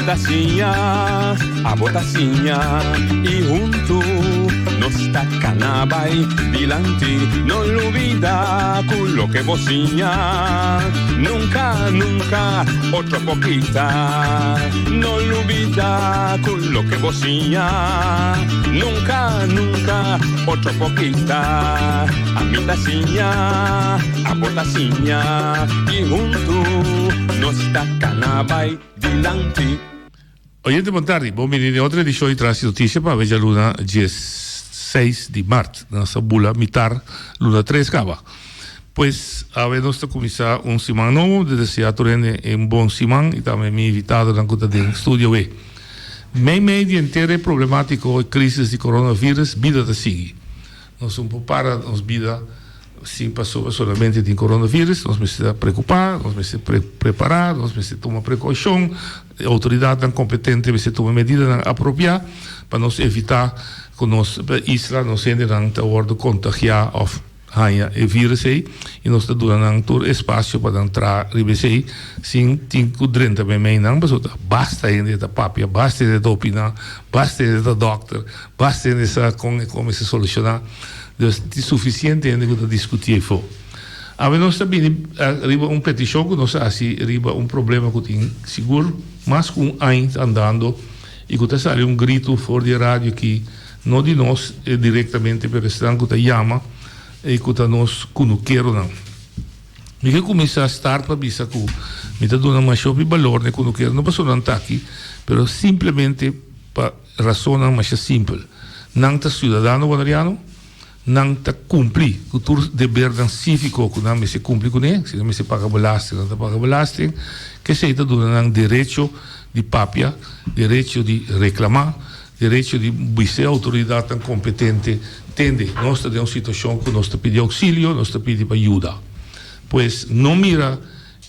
ta siña, abo ta siña y huntu nos ta cana bay dilanti. No lubida cu loke bo siña nunca, nunca otro por kita. No lubida cu loke bo siña nunca, nunca otro por kita. Ami ta siña, abo ta siña y huntu nos ta cana bay dilanti. Oyente bon tardi, bon bini den otro edicion di Tras di Noticia pa awe djaluna diesseis di mart. Nos ta bula mitar luna tres caba. Pues awe nos ta cuminsa un siman nobo, mi ta desea tur hende un bon siman y tambe mi invitadonan cu ta den studio awe. Mei mei di henter e problematico e crisis di coronavirus, bida ta sigui. Nos no por para nos bida sin pasobra solamente tin coronavirus, nos mester ta preocupa, nos mester prepara, nos mester tuma precaucion, e autoridadnan competente mester tuma medidanan apropia pa nos evita cu nos isla, nos hendenan ta wordo contagia of haña e virus ei y nos ta duna nan tur espacio pa nan traha riba esei sin tin cu drenta meimei nan pasobra ta basta hende ta papia, basta hende ta opina, basta hende ta dokter, basta hende sa con e con mester soluciona. Dus tin suficiente hende cu ta discuti eyfo. Awe nos ta bini riba un peticion cu nos a haci riba un problema cu tin sigur mas cu un aña ta andando y cu ta sali un grito for di e radio aki, no di nos directamente pero esnan cu ta yama y cu ta nos cunukeronan. Mi ke cuminsa start pa bisa cu mi ta duna masha hopi balor na e cunukero, no pasobra nan ta aki, pero simplemente pa rasonnan masha simpel. Nan ta ciudadano boneriano, nan ta cumpli cu tur debernan civico cu nan mester cumpli cune, si nan mester paga belasting nan ta paga belasting, kesey ta duna nan derecho di papia, derecho di reclama, derecho di bisa e autoridadnan competente, tende, nos ta den un situacion cu nos ta pidi auxilio, nos ta pidi pa yuda. Pues no mira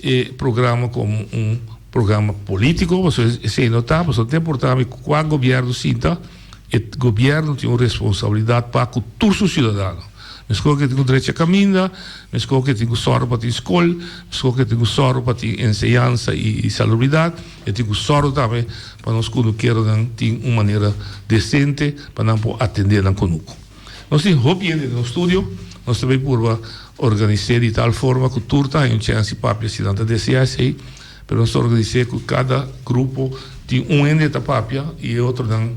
e programa como un programa politico, pasobra esey no ta, pasobra no ta importa mi cua gobierno sinta, E gobierno tin un responsabilidad pa cu tur su ciudadano. Mescor cu e tin cu drecha caminda, mescor cu e tin cu sòru pa tin scol, mescor cu e tin cu sòru pa tin enseñansa y salubridad, e tin cu sòru tambe pa nos cunukeronan tin un manera decente pa nan por atende nan cunucu. Nos tin hopi hende den nos studio, nos ta bay purba organis'é di tal forma cu tur ta haña un chance di papia si nan ta desea esey. Pero nos ta organis'é ku kada grupo tin un hende ta papia i e otronan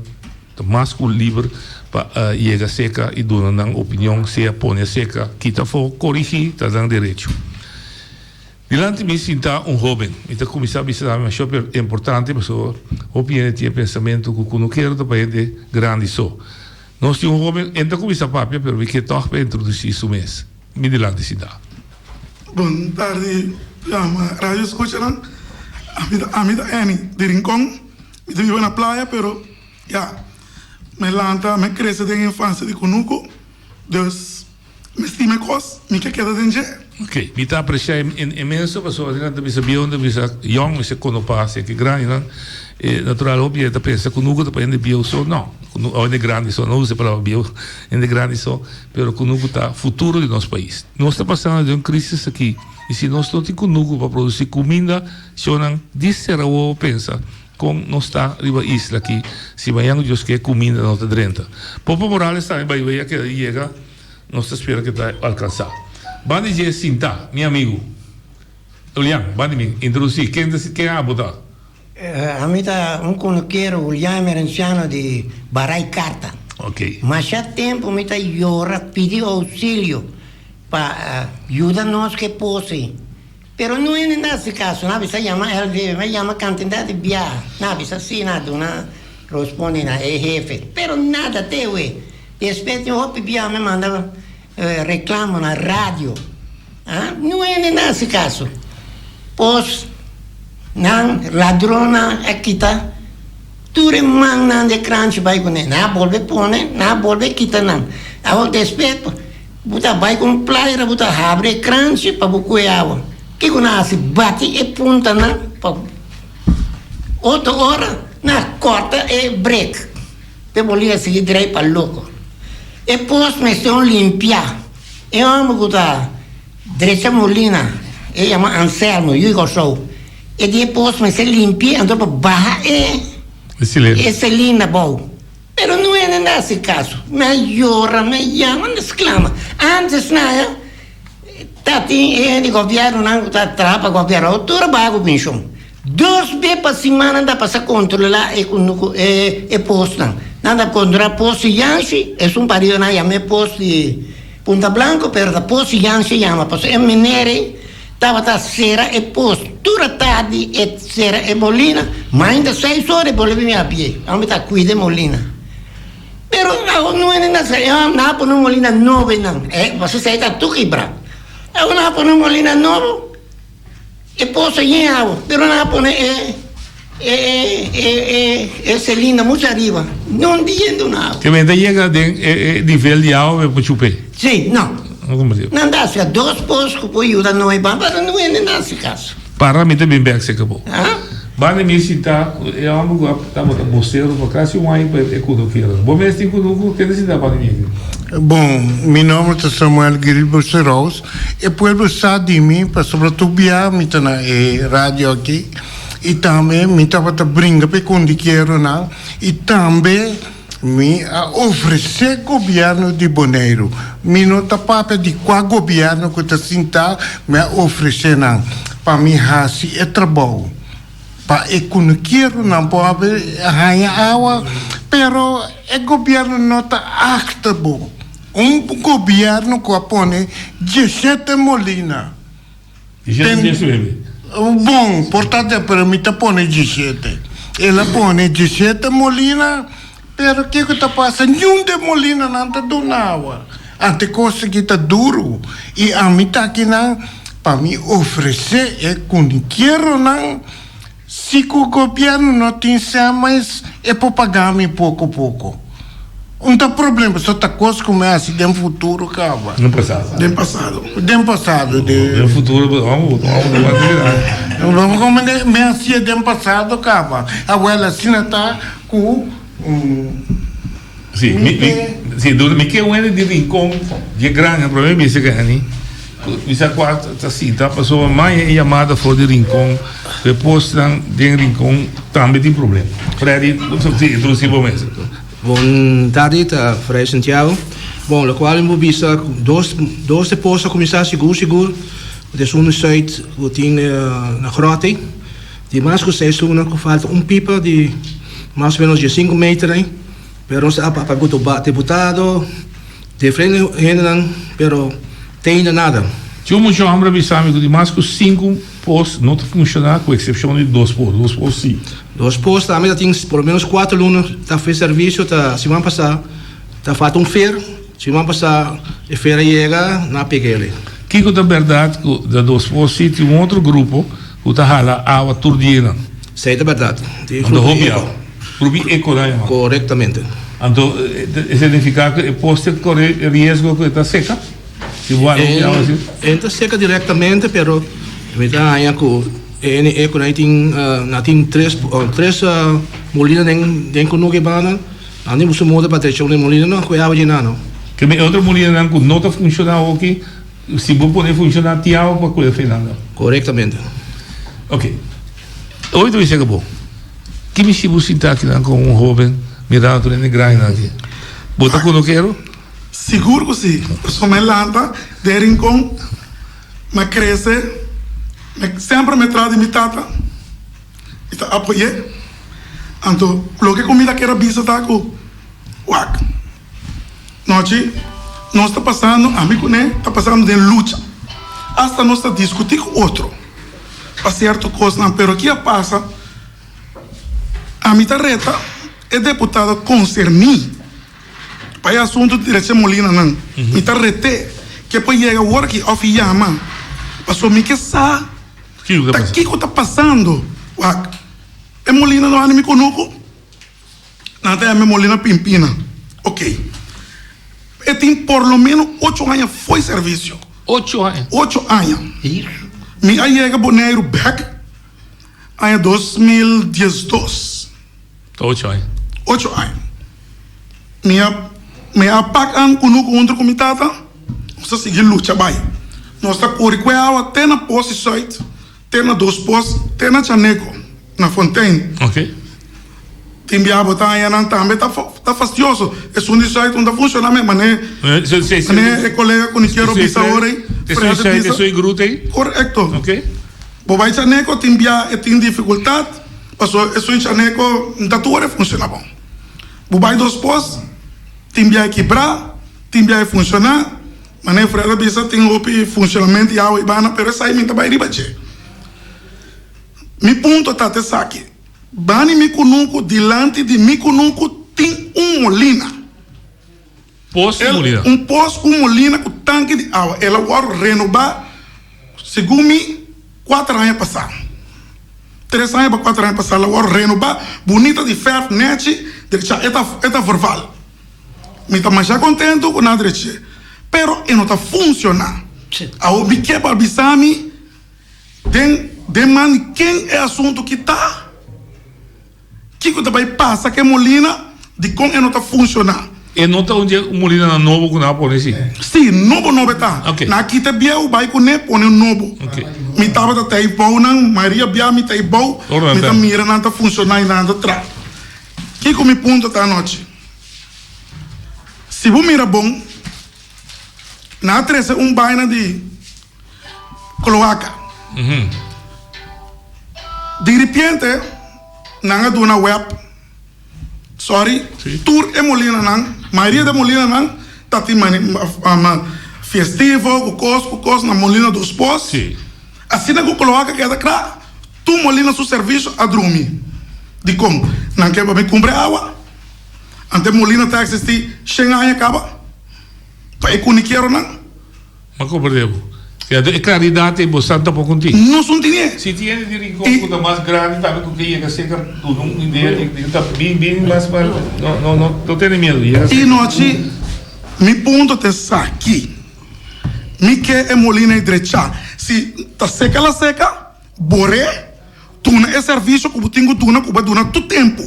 ta mas ku liber pa yega seka i duna nan opinion, sea pone seka, kita afó, korigí, ta nan derecho. Dilanti mi sinta un hóben. Mi ta kuminsá bisa tambe masha importante pasobra hopi hende tin e pensamentu ku kunukero ta pa hende grandi so. Nos tin un hóben, e no ta kuminsá papia pero mi ke tòg pa e introdusí su mes. Mi dilanti sinta. Bon tardi radio escuchanan ami ta ami ta Anny di Rincon mi ta biba na playa pero ya mi lanta mi crece den infancia di cunucu dus mi stima e cos mi ke keda den dje. Ok mi ta aprecia inmenso pasobra asina ta bisa bieu ta bisa yong mi se conopa si ke grandinan e natural hopi ta pensa cunucu ta pa hende bieu so no hende grandi so no usa e palabra bieu hende grandi so. Pero kunuku ta futuro di nos pais. Nos ta pasando den un crisis aki y si nos no tin kunuku pa produci cuminda, shownan di cera wowo pensa con nos ta riba isla aki si mañan cu Dios ke cuminda no ta drenta. Popo Morales tambe bay wey a keda di yega, nos ta spera ke ta alcansa. Ban di dje sinta, mi amigu. Julian, ban di mi introduci, ken ta ken abo ta? Ami ta un kunukero Julian Emerenciano di Barai Karta. Masha tempu mi ta yora pidi ousilio pa yuda nos ku e posi, pero no hende ta hasi kaso. Nan a bisa yama LVV, mi a yama kantidat di biaha, nan a bisa si, nan a duna rospondi na e hefe, pero nada te awe. Despues di hopi biaha mi a manda Reclamo na radio. Ah, no hende na haci caso. Pos nan ladronnan a kita tur e mannan di e kranchi bai cune. Nan a bolbe pone, nan a bolbe kita nan. Awor despues bo ta bai cu un plaira bo ta habri e kranchi pa bo cue awa. Kico nan a haci? Bati e puntanan pa otro ora nan a corta e brek. P'e bolia sigui drei pa loko. E pos mester un limpiá. E hòmber ku ta drecha mulina, e yama Anselmo, yu di Kòrsou. E di e pos mester limpia anto pa baha e e selina abou. Pero no hende na hasi kaso. Mi a yora, mi a yama, mi a sklama. Antes na ta tin e hende di gobièrnunan ku ta traha pa gobièrnu awor tur a baha ku penshon. Dos be pa siman nan ta pasa kontrolá e kunuku e posnan. Nan ta kontrolá pos di Yanshi, esun pariba nan yama e pos di Punta Blanco, pero ta pos di Yanshi yama pasobra e meneer ei tabata sera e pos tur a tardi e sera e molina, mainta seis ora e bolbe bini abié, amo ta cuida e molina. Pero awor no hende na sa, nan a pone un molina nobo einan, e pasobra esei ta tur kibra. Awor nan a pone un molina nobo. E poso yen awa, pero nan a pone e e e e e selinda mucho ariba. No di yen duna awa. Te mester yega den e e nivel di awa pa e por chup'é. Sí, no. Nan ta haci dos pos cu por yuda Noe ban, pero no hende na haci caso. Para mi ta bin bek cerca bo. Ah? Banda mi sinta cu e homber cu a tabata bosero pa casi un aña pa e cunuquero. Bo mes tin cunucu? Kende sinta banda mi aki? Bon, mi nomber ta Samuel Grilbo Serous. E pueblo sa di mi pasobra tur bia mi ta na e radio aki y tambe mi tabata bringa pa e kondikeronan y tambe mi a ofrece gobierno di Boneiru. Mi no ta papia di cua gobierno cu ta sinta, mi a ofrece nan pa mi haci e trabou pa e kunukieronan por haña awa, pero e gobierno no ta achter bo. Un gobierno cu a pone diesshete molina. Diesshete diesnuebe. Bon, por ta de, pero mi ta pone diesshete. El a pone diesshete molina, pero kico ta pasa? Niun de molinanan ta duna awa. Ante cos aki ta duro. Y ami ta akinan pa mi ofrece e cunikieronan Si cu gobierno no tin sèn mas e por paga mi poco poco. Un ta problema pasobra ta cos cu mi haci den futuro caba. Den pasado. Den pasado. Den pasado. Den futuro vamos vamos mi hacié den pasado caba. Awel asina ta cu. Si, mi, mi, si, duna mi ke un hende di Rincon dje granja, prome mi bisa ke hani, mi sa kua ta sinta, pasobra maña e yamada for di Rincon, ku e posnan den Rincon tambe tin problema. Freddy, si, introdusi bo mes. Bon tardi, ta Freddy Santiago. Bon, lokual mi por bisa, dos, dos de pos a kuminsá sigur sigur, ku ta esun di Zuid ku tin na Grotte, di mas ku seis luna ku falta un pipa di mas o menos diesinku meter ei. Pero nos a papia ku diputado, diferente hendenan, pero te ainda nada. Tin un mucha homber a bisa mi ku di mas ku sinku pos no ta funshoná ku eksepshon di dos pos. Dos pos si. Dos pos tambe ta tin por lo menos kuater luna ta fe servisio ta siman pasá ta falta un fer siman pasá e fer a yega nan a pega el. Kiko ta bèrdat ku na dos pos si tin un otro grupo ku ta hala awa tur dianan? Esei ta bèrdat. Tin grupo di eko. Grupo eco nan yama. Korektamente. Anto e significa ku e poste kore e riesgo ku e ta seka? Si bo hala un awa asi? E ta seka direktamente pero mi ta haña ku e hende eco nan tin nan tin tres tres molina den den kunuku e banda nan tin buska moda pa drecha un e molina no ku e awa llena no. Ke mi e otro molinanan ku no ta funshoná awoki si bo pone funshoná tin awa pa ku e fenando? Korektamente. Ok. Hoy ta bisa bo. Ki mi si bo sinta akinan kon un hoben mirando tur hende grandinan aki? Bo ta kunukero? Sigur ku si. Pasobra mi lanta den Rincon, mi a krese, mi semper mi tras di mi tata, mi ta apoy'é. Anto loke ku mi ta kere bisa ta ku wak. Nochi nos ta pasando, ami ku ne ta pasando den lucha. Asta nos ta diskutí ku otro pa sierto kosnan, pero ki a pasa? Ami ta reta e deputado konserní pa e asuntu di Reche Molinanan. Mi ta ret'é ke por yega wor aki òf yama, pasobra mi ke sa ta kiko ta pasando. Wak, e Molina no a mi kunuku. Nan ta yama e molina Pimpina. Ok. E tin por lo menos ocho aña fo'i servisio. Ocho aña? Ocho aña. Mi a yega Boneiru bek aña 2012. Ta ocho aña. Ocho aña. Mi a mi a pak an kunuku huntu ku mi tata. Nos a sigui lucha bai. Nos ta kuri ku e awa te na Posi Sùit. Te na Dos Pos, te na Chaneco, na Fontein. Tin bia bo ta haña nan tambe ta ta fastioso. Esun di Zuid no ta funciona mes, mane mane e colega cu ni kier bisa ora ey, Fred a bisa. Corecto. Bo bay Chaneco tin bia e tin dificultad, pasobra esun Chaneco no ta tur ora e funciona bon. Bo bay Dos Pos, tin bia e kibra, tin bia e funciona. Mane Fred a bisa tin hopi funcionamento y awa y bana pero esai mi ta bay riba dje. Mi punto ta t'esaki, bani mi kunuku dilanti di mi kunuku tin un molina. Pos ku molina. Un pos ku molina ku tanki di awa. El a wòrdu renobá segun mi kuater aña pasá. Tres aña pa kuater aña pasá el a wòrdu renobá bunita di fèrf nèchi drechá e ta e ta verval. Mi ta masha kontentu ku nan drech'é, pero e no ta funshoná. Awor mi ke pa bisa mi den den man di ken e asuntu ki ta? Kiko ta bai pasa ku e molina? Dikon e no ta funshoná? E no ta un di e molinanan nobo ku nan a pone si? Si, nobo nobo e ta. Nan a kita e bieu, bai kuné, pone un nobo. Mi tabata ta ei bou nan, mayoria bia mi ta ei bou, mi ta mira nan ta funshoná i nan ta traha. Kiko mi punto ta anochi? Si bo mira bon, nan a trese un baina di kloaka. Di ripiente nan a duna web, sorry, tur e molinanan, mayoria di e molinanan ta tin festivo ku kos ku kos na molina dos pos. Asina ku kloaka keda kla, tur molina su servisio a drumi. Dikon? Nan ke pa mi kumpra e awa. Ante molina ta existi shen aña caba pa e cunikeronan. Ma comprende bo. Ya e claridad ei bo san tampoco tin. Nos un tine. Si tin hende di Rincon cu ta mas grandi tambe cu ke yega cerca duna un idea di ta bin bin mas mas no no no no tene miedo yega cerca. I nochi mi punto ta esaki mi ke e molina ei drecha si ta seca la seca bore duna e servicio cu bo tin cu duna cu bo a duna tur tempo.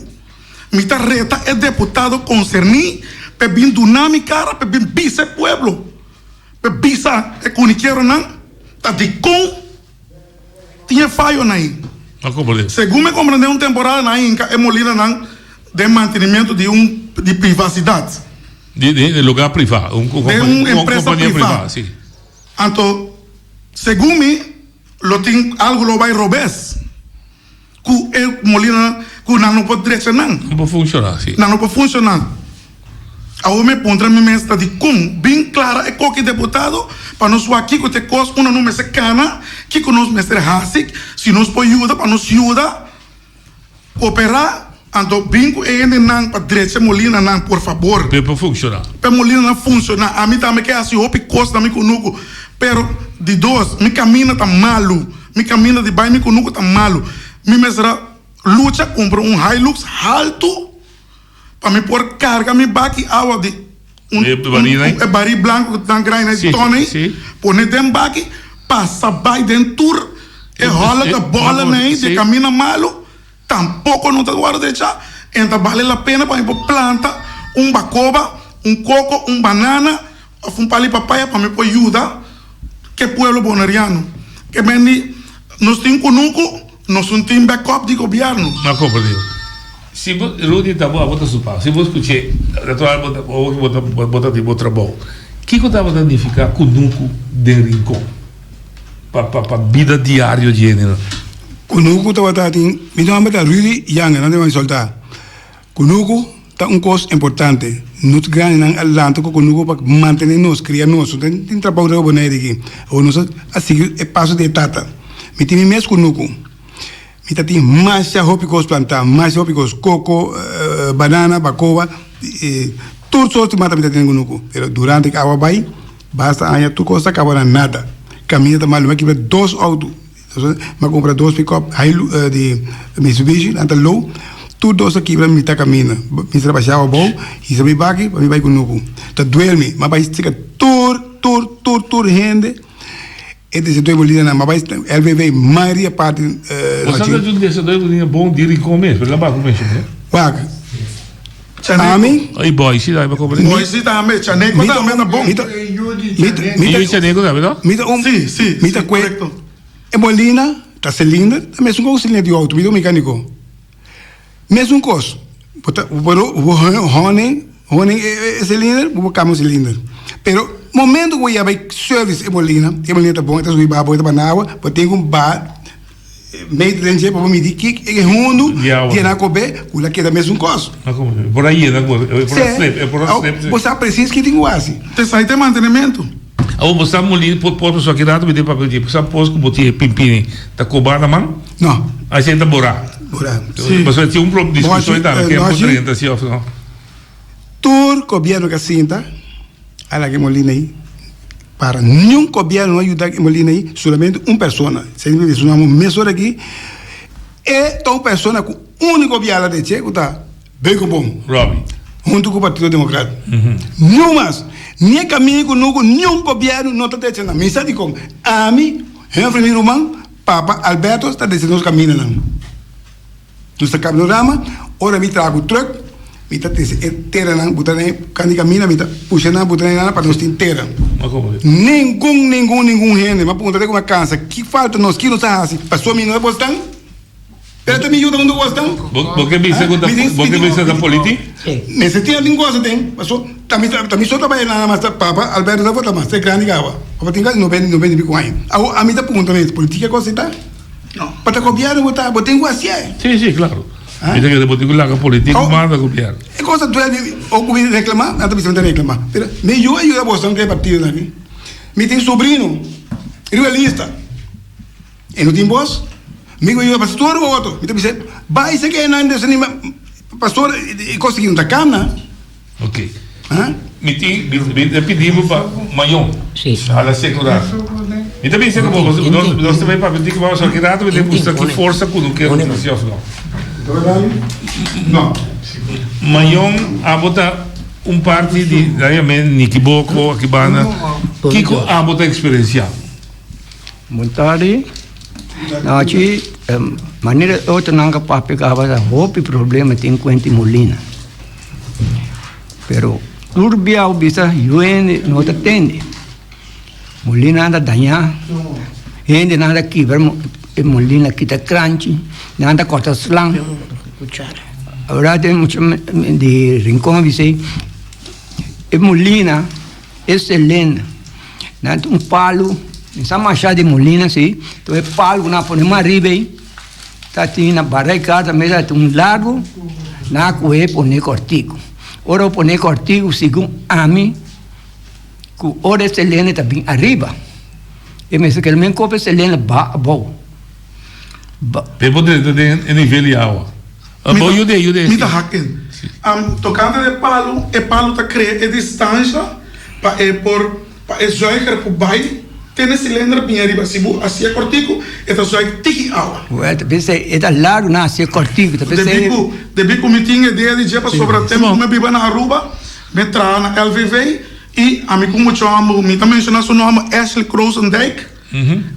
Mi ta reta e deputado konserní p'e bin duna mi kara p'e bin bisa e pueblo, p'e bisa e kunikeronan ta dikon tin e fayonan ei. Segun mi komprendé un temporada nan a hinka e molinanan den mantenimiento di un di privasidat. Di di lugar privá, un Den un empresa privá. Anto segun mi lo tin algu lo bai robes. Ku e molinanan ku nan no por drecha nan. No por funshoná, si. Nan no por funshoná. Awor mi puntra mi mes ta dikon bin klara e koki deputado pa nos wak kiko ta e kos unda nos mester kana, kiko nos mester hasi, si nos por yuda pa nos yuda, koperá, anto bin ku e hendenan pa drecha e molinanan por fabor. Pa e por funshoná. Pa e molinanan funshoná. Ami tambe ke hasi hopi kos na mi kunuku, pero di dos, mi kaminda ta malu. Mi kaminda di bai mi kunuku ta malu. Mi mester a lucha kumpra un Hilux haltu pa mi por karga mi baki awa di un e barí blanku ku tan grandi na tòna ei, pone den baki, pasa bai den tur e hòlè ta bòlè na ei di e kaminda malu, tampoko no ta wòrdu drechá. En ta bale la pena pa mi por planta un bakoba, un koko, un banana Of un pali papaya pa mi por yuda ke pueblo boneriano. Ke men di nos tin kunuku, nos un tin backup di gobierno. Ma kopo di. Si bo, Rudy ta bo abo ta su pa. Si bo skuch'é, natural bo ta, ora ku bo ta, bo ta tin bo trabou. Kiko tabata nifiká kunuku den Rincon pa, pa, pa bida diario di hendenan? Kunuku tabata tin, mi nomber ta Rudy Jange, nan ta yama mi soltá. Kunuku ta un kos importante. Nos grandinan a lanta ku kunuku pa mantene nos, kria nos. No tin trabou riba Bonaire aki. Awor nos a sigui e paso di e tata. Mi tin mi mes kunuku. Mi ta tin masha hopi kos plantá, masha hopi kos, koko, banana, bakoba, tur sorti mata mi ta tin den kunuku. Pero durante ku awa bai, basta aña tur kos ta kaba na nada. Kaminda ta malu. Mi a kibra dos outo. Mi a kumpra dos pikòp di Mitsubishi, nan ta lou. Tur dos a kibra mitá kaminda. Mi ta bashaba abou, hisa mi baki pa mi bai kunuku. Ta duel mi. Mi a bai seka tur, tur, tur, tur hende. E deseador di bolina nan. Mi a bai LVV, mayoria parti. Bo sa ta djun deseador di bolina bon di Rincon mes, pero nan bak ku menshoné. Wak. Ami. I Boise tambe pa kompra. Boise tambe, Chaneco tambe ta bon. Mi ta, mi ta, Mi ta, Chaneco tambe no? Mi ta un, Si, si, mi ta si, kue korekto. e bolina. Ta silinder, ta mesun kos ku silinder di outo, mi ta un mekániko. Mesun kos, bo ta bo por honing honing e silinder, bo por kambia un silinder. Pero momento ku bo yaba e service e molina, e molina ta bon, e ta subi baha bo, e ta banda awa, bo tin ku baha meter den dje pa bo midi kik e hundu di nan kobe ku la keda mesun kos. Por a yena ku e por a slip, e por a slip. Bo sa presis ki tin ku hasi. Esei ta e mantenementu. Awor bo sa moli por por pasobra ki rato mi tin papia di bo sa pos ku bo tin e pimpini ta koba na man? No. Asina ta borá. Borá. Si. Pasobra tin un pro diskushon ei tambe ken por drenta si òf no. Tur gobièrnu ku a sinta a laga e molina ei para. Niun gobièrnu no a yuda e molina ei, solamente un persona. Esei mi su nòmber mesora aki. E ta un persona ku úniko biaha la dje ku ta. Beukeboom. Robbie. Huntu ku Partido Demokrat. Niun mas. Ni e kaminda ku no ku niun gobièrnu no ta drecha nan. Mi sa dikon. Ami, Humphrey mi ruman, papa Alberto ta drecha nos kamindanan. Nos ta kaba nos rama, ora mi traha ku trùk, mi ta trese e teranan buta na e kant di kaminda, mi ta pusha nan buta na e nana pa nos tin tera. Ningun, ningun, ningun hende. Mi a puntra te ku mi a kansa, ki falta nos, ki nos a hasi? Pasobra mi no ta bosnan. Pero ta mi yuda huntu ku bosnan. Bo ke bisa ku ta bo ke bisa ta politi? Mester tin algun cosa den, paso ta mi ta mi so ta bai nada mas ta papa Alberto ta vota mas, ta e grandi kawa. Papa tin kasi noventa noventa i piko aña. Awo ami ta puntra mes, politica cosa ta? Pa ta gobierno bo ta, bo tin ku hasié. Si, si, klaro. Mi ta kere bo tin ku laga politica manda gobierno. E cosa duel mi, ora ku mi reclama, nan ta bisa mi ta reclama. Pero mi yu a yuda bosnan ku e partidonan aki. Mi tin sobrino riba lista. E no tin bos? Mi ku yuda pastor o otro. Mi ta bisa, bai seki einan desanima pastor e kos aki no ta kamna. Ok. Mi tin, mi ta pidi bo pa mayon. Si. Hala sek un rato. Mi ta bisa ku bo, nos ta bai papia tiki mas aki rato mi ta mustra ki forsa ku no ke no si of no. No. Mayon abo ta un parti di, Niki Boko aki banda. Kiko abo ta eksperensia? Bon tardi. Nochi, manera e otronan ka papia kaba ta hopi problema tin ku hende Molina. Pero tur bia bo bisa yu hende no ta tende. Molina nan ta dañá, hendenan ta kibra e molina kita kranchi, nan ta kòrta slan. Ora tin mucha di Rincon a bisa e molina. E selena nan tin un palu, mi sa masha di molina si, enton e palu ku nan a pone mas riba ei ta tin na bara e kasa mes ta tin un largu, nan a kohe pone kòrtiku. Ora bo pone kòrtiku segun ami ku ora e selena ta bin ariba e mester keda men kope e selena baha abou. Pe por drenta den e nivel di awa. Bo yuda e, yuda e. Mi ta hak in. Tokante di e palu, e palu ta krea e distansha pa e por, pa e zuiger por bai tene silindro bin ariba. Si bo hasié kòrtiku, e ta zuig tiki awa. Wèl, ta pens'é e ta largu nan hasié kòrtiku, ta pens'é. Debí ku, debí ku mi tin idea di dje pasobra tempu ku mi a biba na Aruba, mi traha na LVV i ami ku mucha hòmber, mi ta menshoná su nòmber Ashley Krosendijk.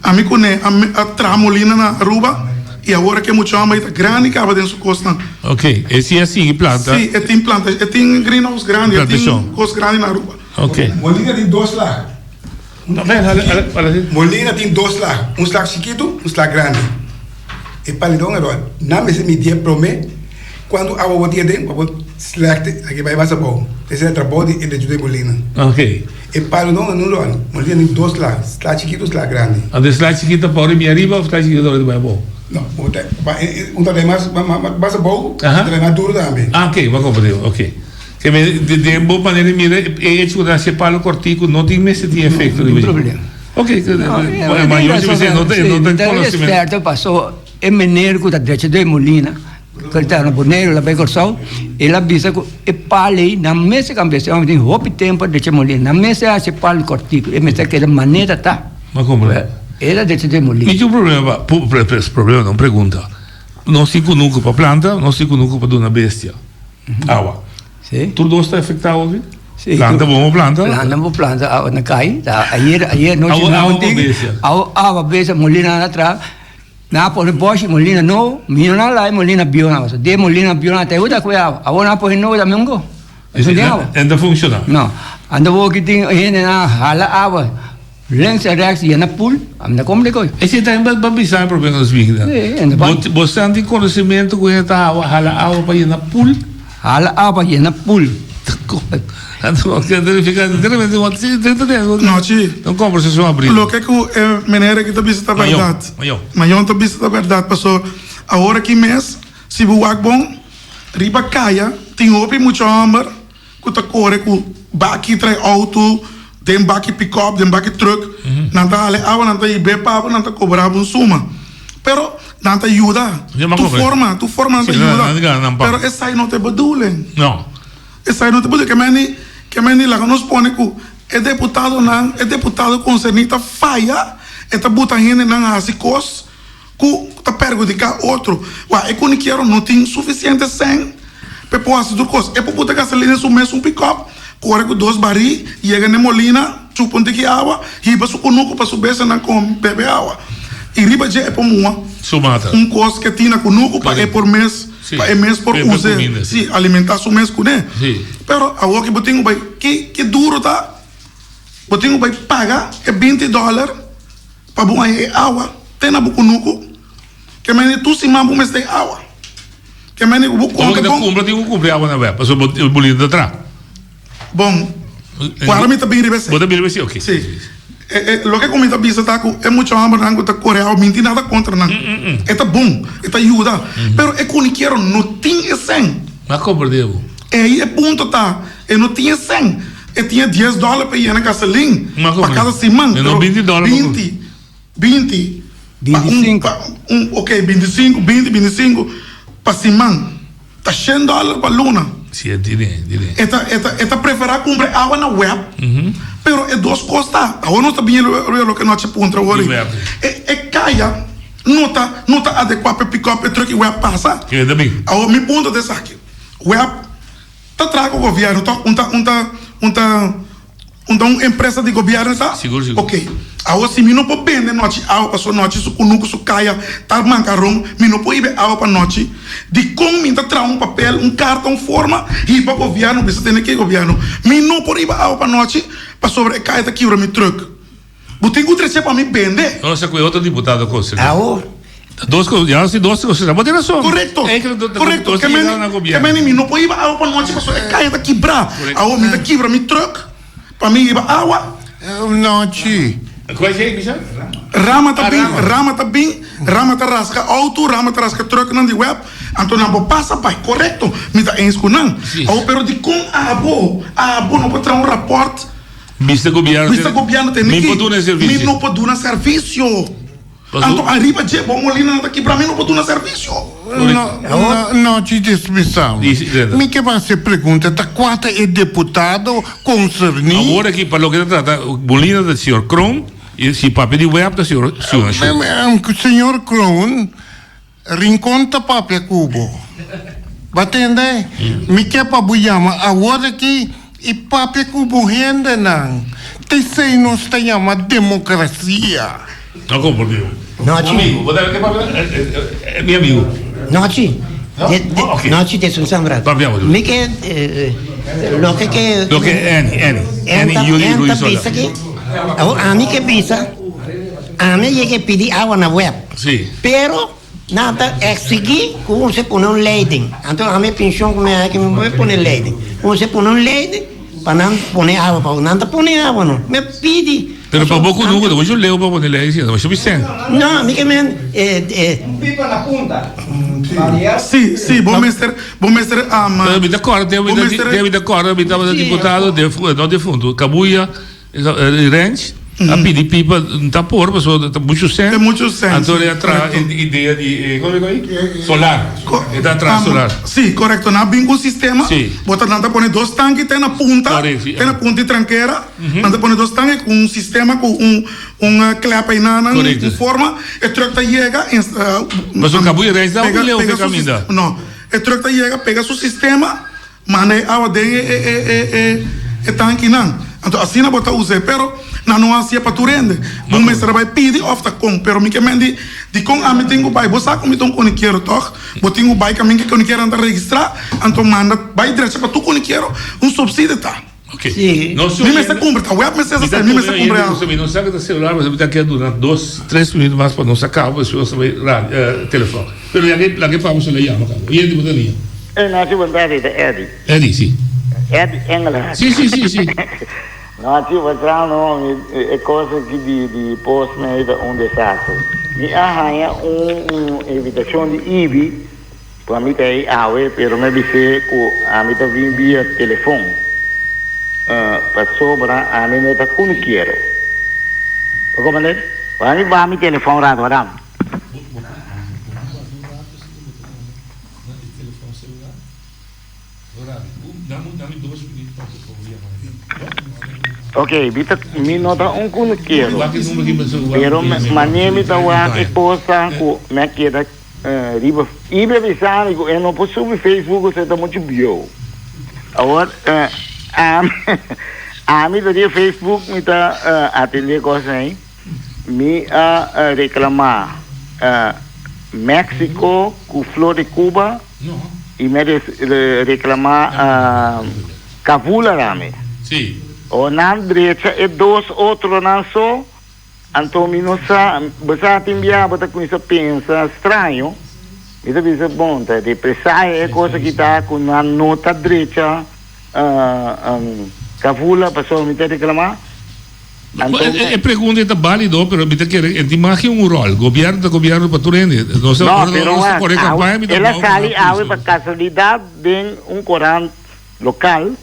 Ami ku ne a traha molina na Aruba i awor ke mucha homber ei ta grandi kaba den su kosnan. Ok, e si a sigui planta? Si, e tin planta, e tin greenhouse grandi, e tin kos grandi na Aruba. Ok. Molina tin dos lag. Molina tin dos lag, un slag chikitu, un slag grandi. E palidon a ròl. Nan mester midié promé kuantu awa bo tin aden pa bo slèkte aki bai mas abou. Esei ta trabou di e lechuga di molina. Ok. E palidon a no ròl. Molina tin dos slag, slag chikitu, slag grandi. Anto e slag chikitu ta por riba ariba òf slag chikitu ta por riba abou? No, un ta un ta bai mas mas abou, un ta bai mas duru tambe. Ah, ok, bo a komprendé. Ok. Ke men den bo manera di mira e hecho ku ta hasi e palu kòrtiku no tin mester tin efekto riba dje. Ok, ma yo si mester no ta no ta konosementu. Eksperto paso e meneer ku ta drecha den molina ku ta na Boneiru la bai Kòrsou el a bisa ku e palu ei nan mester kambia e homber tin hopi tempu a drecha molina nan mester hasi e palu kòrtiku e mester keda manera ta el a drecha den molina. Mi tin un problema pa problema no pregunta nos tin kunuku pa planta nos tin kunuku pa duna bestia. Awa. Sí. Tur dos ta afectá hopi? Sí. Planta bo mo planta? Planta bo planta, awa na kai. Ta ayer, ayer nochi Awa, na awa un tiki. bestia. Awa, awa bestia, molina na atrás. Na pone boshi, molina no, mino na lai, molina bio na. De molina bio na te uta kue awa. Awa na pone no, también go. Eso tin awa. En ta funciona? No. Anda bo ki tin hende na hala awa. Links en rechts yena pool, ami ta komprende koe. Esei ta ba bisa mi prome nos bini. Bo san tin konosementu ku hende ta hala awa pa yena pool? Hala awa pa yena pool. Nochi. Un kombersashon abrí. Loke ku e meneer aki ta bisa ta bèrdat. Mayon ta bisa ta bèrdat paso awor aki mes si bo wak bon riba kaya tin hopi mucha hòmber ku ta kore ku baki trae outo den baki pikòp den baki trùk nan ta hala e awa nan ta hib'é pa bo nan ta kobra bo un suma pero nan ta yuda tur forma tur forma nan ta yuda pero esei no ta e bedoeling esei no ta e bedoeling ke meni ke meni laga nos pone ku e deputadonan e deputado konserní ta faya e ta buta hendenan hasi kos ku ta perhudiká otro. Wak, e kunikiero no tin sufisiente sèn pa e por hasi tur kos. E por buta gasolina den su mesun pikòp, kore ku dos barí, yega na e molina, chupa un tiki awa, hiba su kunuku pa su bestianan kome, bebe awa. I riba dje e por muha un kos ke tin na kunuku pa e por mes, pa e mes por us'é, sí, alimentá su mes kuné. Pero awor ki bo tin ku bai, ki ki duru ta, bo tin ku bai paga e binti dòler. Pa bo haña e awa te na bo kunuku, ke mende tur siman bo mester awa. Ke mende ku bo konta bon. Bo tin ku kumpra awa na web, pasobra bo bolita ta tra. Bon, kuara mi ta bin riba esei. Bo ta bin riba esei, oke. Si. Loke ku mi ta bisa ta ku e mucha hòmbernan ku ta kore awa, mi no tin nada kontra nan. E ta bon, e ta yuda, pero e kunikero no tin e sèn. Bo a komprendé bo. Ei e punto ta, e no tin e sèn. E tin e dies dòler pa yena gasolin pa kada siman. Pero binti dòler. Binti, binti. Binti sinku. Un, ok, binti sinku, binti, binti sinku pa siman. Ta shen dòler pa luna. Si, e tine, tine. E ta, e ta, e ta preferá kumpra e awa na web. Pero e dos kos ta, awor nos ta bini riba loke nochi puntra awor. E, e kaya no ta, no ta adekuá pa e pikòp, e trùk i web pasa. Awor mi punto ta esaki, web. Ta traha ku gobièrnu tòg? Un ta un ta un ta un ta un empresa di gobièrnu ta? Sigur sigur. Oke. Awor si mi no por bende nochi awa pasobra nochi su kunuku su kaya ta mankaron mi no por hiba e awa pa nochi. Dikon mi ta traha un papel un karta un forma hiba gobièrnu bisa tene ke gobièrnu mi no por hiba awa pa nochi pasobra e kaya ta kibra mi trùk. Bo tin ku trese pa mi bende. No sa ku e otro diputado kos. Awor. Dos kos, ya si dos kos, bo tin rason. Korekto, korekto. Ke meni, ke meni mi no por hiba awa pa nochi pasobra e kaya ta kibrá. Awor mi ta kibra mi trùk pa mi hiba awa. Nochi. Kua esei bisa? Rama ta bin, rama ta bin, rama ta raska outo, rama ta raska trùknan di wèp, anto nan por pasa bai. Korekto, mi ta eens ku nan. Awor pero dikon abo, abo no por traha un rapòrt? Mester gobierno Mester gobierno tene Mi ki por duna servicio. Mi no por duna servicio. Anto ariba dje bo molina nan ta kibra mi no por duna servicio. No, no, no, chi dismisamos. Mi ke hasi pregunta, ta kua ta e deputado konserní? Awor aki pa loke ta trata molina ta señor Kroon i si papia di web ta señor Sjoe. Señor Kroon, Rincon ta papia ku bo. Bo a tende? Mi ke pa bo yama awor aki i papia ku bo hendenan. Ta esei nos ta yama demokrasia. No komprendí bo. Nochi. Amigo, bo ta ke papia? Mi amigo. Nochi. Nochi te sun sambra. Papia bo. Mi ke loke ke. Loke Annie, Annie. Annie Yuli Ruiz Sola. Bisa ki. Awor ami ke bisa. Ami a yega e pidi awa na web. Sí. Pero nan ta exigí ku un se pone un leiding. Anto ami e penshon ku mi haña ki mi por pone leiding. Un se pone un leiding pa nan pone awa pa bo. Nan ta pone awa no. Mi a pidi. Pero pa bo kunuku ta muchu leu pa pone leiding si, ta muchu bisèn. No, mi ke men e e. Un pipa na punta. Sí, sí, bo mester, bo mester ama. Pero mi ta kòrda tempu mi ta mi ta kòrda mi tabata diputado no defuntu Kabuya. Ranch a pidi pipa ta por pasobra ta mucho cent. Ta mucho cent. Anto e a traha e idea di e como e koe? Solar. E ta traha solar. Si, korekto. Nan a bin ku un sistema. Si. Bo ta nan ta pone dos tanki te na punta. Korekto, si. Te na punta di trankera. Nan ta pone dos tanki ku un sistema ku un un klep einan. Korekto. Un forma. E truck ta yega. Pasobra Kabuya Ranch ta hopi leu fe kaminda. No. E truck ta yega pega su sistema. Manda e awa den e tankinan. Anto asina bo ta us'é. Pero nan no hasié pa tur hende. Bo mester a bai pidi òf ta kon. Pero mi ke men di, dikon ami tin ku bai? Bo sa ku mi ta un konikiero tòg? Bo tin ku bai kaminda ku e konikieronan ta registrá, anto manda bai drecha pa tur konikiero un supsidio ta. Ok. Sí. Nos Mi mester cumpra, ta web mester sa, mi mester cumpra algo. Mi no sa cu ta celular, mi ta keda dura dos, tres minuut mas pa nos a caba, despues nos ta bay radio, telefon. Pero laga, laga e Pablo Soler yama caba. Oye, di bo ta liña. Ey, Nachi, bon tardi, ta Eddy. Eddy, si. Eddy Engelhardt. Si, si, si, si. Nachi, bo sa no, mi, e cos aki di, di post me ta un desastre. Mi a haya un, un invitacion di Ibi. Ku ami ta ei awe, pero mi a bis'é ku ami ta bin via telefon, pasobra ami no ta kunukiero. Bo komprendé? Ora mi baha mi telefon rato, Adam. Ok, mi ta, mi no ta un kunukiero, pero manera mi ta wak e kosnan ku mi a keda. Riba Ibe a bisa mi ku e no por subi Facebook pasobra e ta muchu bieu. Awor ami ami ta riba Facebook mi ta atendé kosnan ei. Mi a reklamá Mexico ku Flor de Cuba i mi a reklamá Kavula tambe. Awor nan drecha e dos otronan so. Anto mi no sa, bo sa tin bia bo ta cuminsa pensa straño, mi ta bisa bon ta represahe e cosa aki ta cu nan no ta drecha cavula pasobra mi ta reclama. Anto. E pregunta ta balido pero mi ta kere e tin mas ki un rol, gobierno ta gobierno pa tur hende, nos No, pero wak, awe, el a sali awe pa casualidad den un corant local.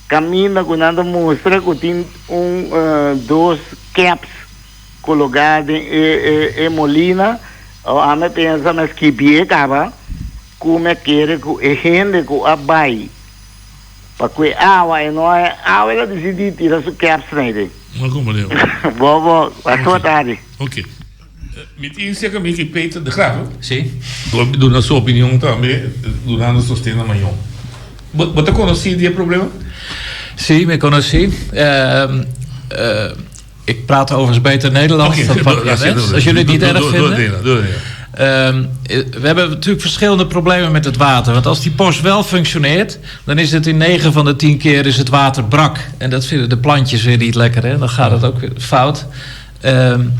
Caminda cu nan ta mustra cu tin un dos caps cologa den e molina, ami a pensa mi a skibie caba cu mi a kere cu e hende cu a bay pa cu e awa e no a awa el a dicidi tira su caps na eden. Bo bo, pasa tardi. Ok. Mi tin cerca mi ki Peter de Graaf. Sí. Por duna su opinion tambe, dunando sosten na Mayon. Bo, bo ta conoci di e problema? Sí, mi conoci. Uh, uh, ik praat overigens beter Nederlands okay, dan Papiaments. Als jullie het niet erg vinden. Doe, Um, we hebben natuurlijk verschillende problemen met het water. Want als die post wel functioneert, dan is het in 9 van de 10 keer is het water brak. En dat vinden de plantjes weer niet lekker. Hè? Dan gaat het ook fout. Um,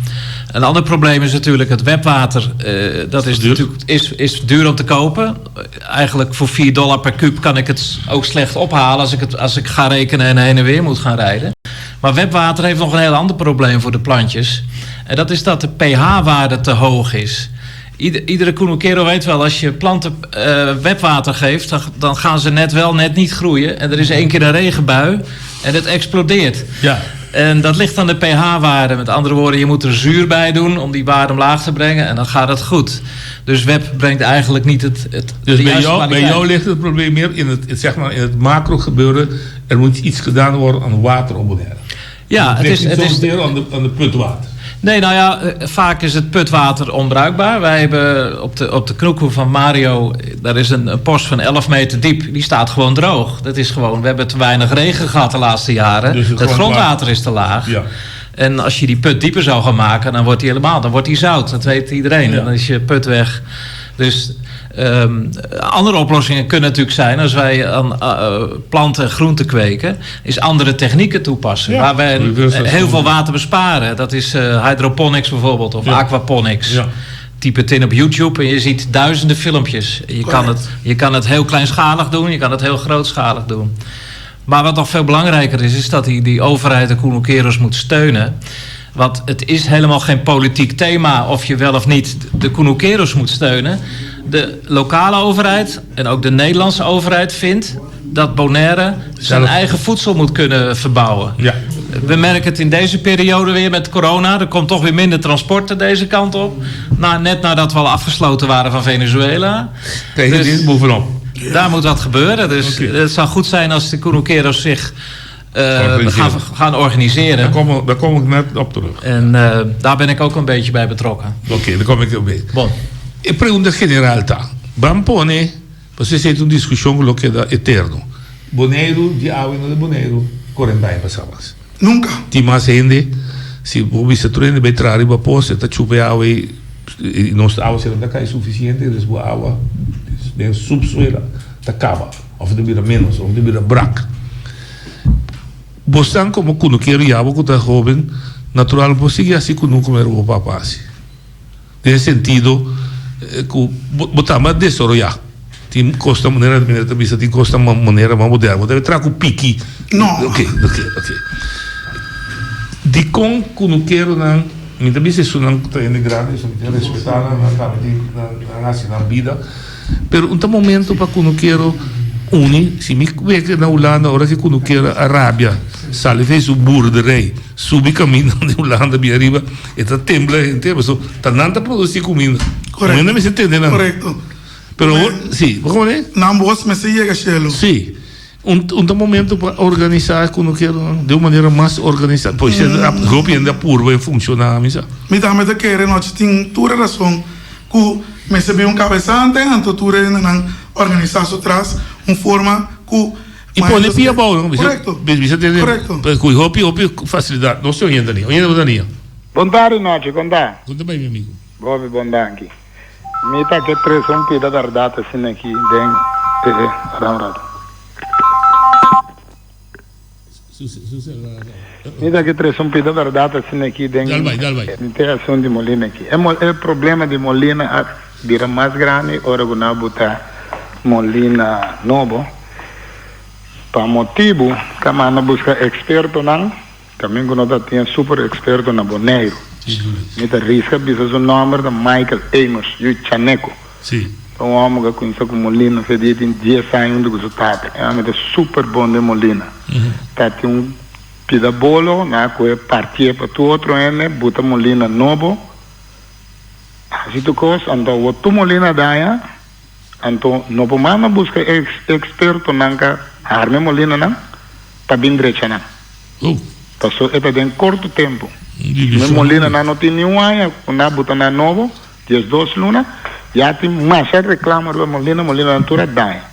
een ander probleem is natuurlijk het webwater. Uh, dat is duur. natuurlijk is, is duur om te kopen. Eigenlijk voor 4 dollar per kuub kan ik het ook slecht ophalen als ik, het, als ik ga rekenen en heen en weer moet gaan rijden. Maar webwater heeft nog een heel ander probleem voor de plantjes. En dat is dat de pH-waarde te hoog is. Ieder, iedere Kunukero weet wel, als je planten uh, webwater geeft, dan, dan gaan ze net wel, net niet groeien. En er is één keer een regenbui en het explodeert. Ja. En dat ligt aan de pH-waarde. Met andere woorden, je moet er zuur bij doen om die waarde omlaag te brengen. En dan gaat het goed. Dus web brengt eigenlijk niet het, het Dus bij jou, bij jou ligt het probleem meer in het, het, zeg maar, in het macro gebeuren. Er moet iets gedaan worden aan water op Bonaire. Ja, het, het is, het is aan de, aan de putwater. Nee, nou ja, vaak is het putwater onbruikbaar. Wij hebben op de, op de knoekoe van Mario, daar is een, een post van 11 meter diep. Die staat gewoon droog. Dat is gewoon, we hebben te weinig regen gehad de laatste jaren. Dus het het grondwater is te laag. Ja. En als je die put dieper zou gaan maken, dan wordt die helemaal, dan wordt die zout. Dat weet iedereen. Ja. En dan is je put weg. Dus um, andere oplossingen kunnen natuurlijk zijn als wij aan uh, planten en groenten kweken, is andere technieken toepassen. Ja. Waar wij heel veel water besparen. Dat is uh, hydroponics bijvoorbeeld of Ja. aquaponics. Ja. Typ het in op YouTube en je ziet duizenden filmpjes. Je kan, het, je kan het heel kleinschalig doen, je kan het heel grootschalig doen. Maar wat nog veel belangrijker is, is dat die, die overheid de Koenokeros moet steunen. Want het is helemaal geen politiek thema of je wel of niet de Koenokeros moet steunen. De lokale overheid en ook de Nederlandse overheid vindt dat Bonaire zijn Zelf. eigen voedsel moet kunnen verbouwen. Ja. We merken het in deze periode weer met corona. Er komt toch weer minder transporten deze kant op. Nou, net nadat we al afgesloten waren van Venezuela. Tegen Dus- dit bovenop. Daar moet wat gebeuren. Dus Oké. het zou goed zijn als de Koenokeros zich eh, Organiseren. gaan, gaan organiseren. Daar kom, daar kom ik net op terug. En eh, daar ben ik ook een beetje bij betrokken. Oké, daar kom ik op bij. Bon. E pregunta general ta. Ban pone, você sente uma discussão que lo queda eterno. Boneiru, di awe no de Boneiru, correndai passavas. Nunca. Ti mas hende, si bo bisa tur hende bay traha riba pos, e ta chupa e awa ei, i nos awa si no ta kai suficiente, dus bo awa den subsuela ta kaba, of ta bira menos, of ta bira brak. Bosnan komo kunukero ya bo ku ta hoben natural bo sigui hasi kunuku manera bo papa hasi. Den e sentido ku bo tambe a desaroyá. Tin kosnan manera mi ta bisa tin kosnan manera mas moderno. Bo debe traha ku piki. No. Oke, oke, oke. Dikon kunukeronan, mi ta bisa esunnan ku ta hende grandi, mi tin respetá nan, nan tambe tin nan hasi nan bida. Pero un ta momento pa kunukero uni, si mi wek na Hulanda ora ki kunukero a rabia sali for su boerderij subi kaminda di Hulanda bin ariba e ta tembla henter pasobra ta nan ta produci kuminda. Korekto. Nan mester tende nan. Korekto. Pero awor si, bo komprende? Nan bos mester yega shelu. Si. Un un ta momento pa organisa kunukeronan di un manera mas organisa. Pues hopi hende a purba e funciona mi sa. Mi tambe ta kere nochi tin tur e rason ku mester bin un kabesante anto tur e hendenan organisá su tras un forma ku I pone pia abou no Korekto. Bisa tene Korekto. ku hopi hopi fasilidat nos tin hende ania. Hende ania. Bon tardi nochi kon ta? Kon ta bai mi amigo? Hopi bon danki. Mi ta ke trese un pida bèrdat asina aki den e Wara un ratu. Mi ta ke trese un pida bèrdat asina aki den e asuntu di molina aki. E problema di molina a bira mas grandi ora ku nan a buta molina nobo pa motibu ku a manda buska ekspertonan. Tambe ku no ta tin e super eksperto na Boneiru. Mi ta riska bisa su nòmber ta Michael Amos, yu Chaneco. Ta un hòmber ku a kuminsá ku molina fe di e tin dies aña huntu ku su tata. E hòmber ta super bon den molina. Ta tin un pida bolo na ku e partié pa tur otro hende buta molina nobo, hasi tur kos, anto awor tur molina daña. Anto no por manda buska e ekspertonan ka harma e molinanan pa bin drecha nan. Paso e ta den korto tempu. E molinanan no tin niun aña ku nan a buta nan nobo, diesdos luna, ya tin masha reklamo riba e molina, molinanan tur a daña.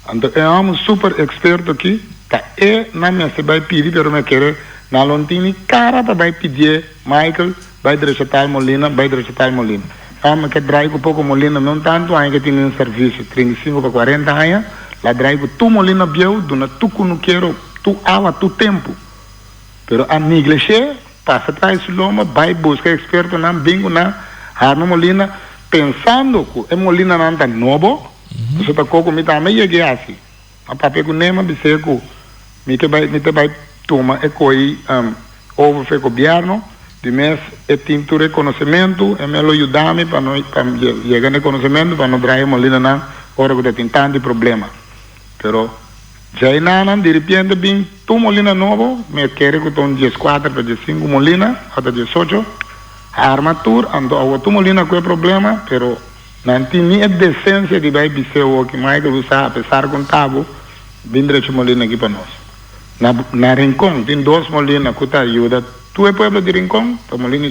Anto e hòmber super eksperto aki ta e nan mester bai pidi pero mi a kere nan lo tin ni kara pa bai pidié Michael bai drecha tal molina bai drecha tal molina. E hòmber ke drai ku poko molina no tantu aña ke tin den servisio 35 pa 40 aña la drai ku tur molina bieu duna tur kunukero tur awa tur tempu pero a neglishé pasa tras di su lomba bai buska ekspertonan bin ku nan harma molina pensando ku e molinanan ta nobo. Pasobra ta koko mi tambe yeg'é hasi. A papia ku Nema bis'é ku mi ke bai mi ta bai tuma e koi over for e gobièrnu. Di mes e tin tur e konosementu, e me lo yuda mi pa no pa yega na e konosementu pa no draai e molinanan ora ku ta tin tantu problema. Pero djainanan diripiente bin tur molina nobo, mi a kere ku ta un dieskuater pa diesinku molina, ota diesocho, harma tur, anto awor tur molina ku e problema, pero. Nan tin ni e desensia di bai bis'é oki Michael usa apesar ku un tabu bin drecha molina aki pa nos. Na na Rincon tin dos molina ku ta yuda tur e pueblo di Rincon, ta molina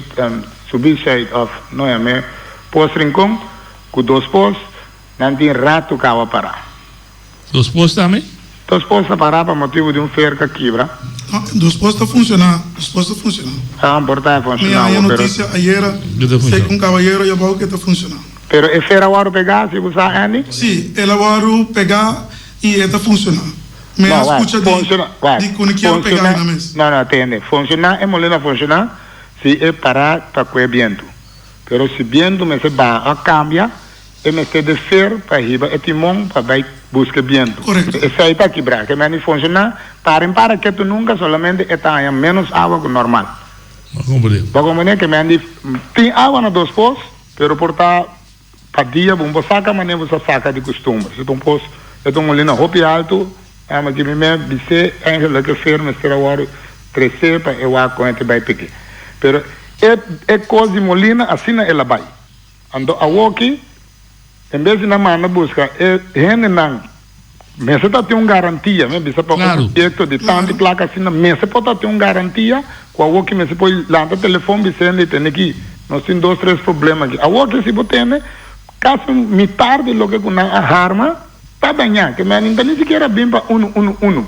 subi shuit of no yam'é pos Rincon ku dos pos nan tin ratu kawa pará. Dos pos tambe? Dos pos ta pará pa motibu di un ferka kibra. No, dos pos ta funshoná, dos pos ta funshoná. Ah, por ta e Mi funshoná haña awor, pero. notisia ayera, sey ku un kabayero ya bou ke ta funshoná. Pero e fer a wòrdu pegá, si bo sa, Andy? Sí, el a wòrdu pegá i e ta funshoná. Mi No, a wak, skucha di funshoná, wak, di ku no kier pegá funshoná, na mes. no, no, tende, funshoná, e molina funshoná si e pará pa ku e bientu. Pero si bientu mester baha òf kambia, E mester de ser pa hiba e timon pa bai buska e bientu. Korekto. Esei ta kibrá. Ke meni funshoná para en para ketu nunka, solamente e ta haña ménos awa ku normal. Bo komprendé. Bo komprendé? Ke meni tin awa na dos pos, pero por ta pa dia bo no por saka manera bo sa saka di kustumber. Si ta un pos e ta un molina hopi altu, ama ki mi mes bis'é eigenlijk e fer mester a wòrdu tresé pa e wak kon e ta bai piki. Pero e e kos di molina asina el a bai. Anto awoki, en bes di nan manda buska e hendenan, mester ta tin un garantia, mi a bisa pa un proyekto di tantu plaka asina, mester por ta tin un garantia ku awoki mester por lanta telefon bisa hende tene ki nos tin dos tres problema aki. Awoki si bo tene kasi mitar di loke ku nan a harma ta dañá, ke men ta ni sikiera bin pa unu unu unu.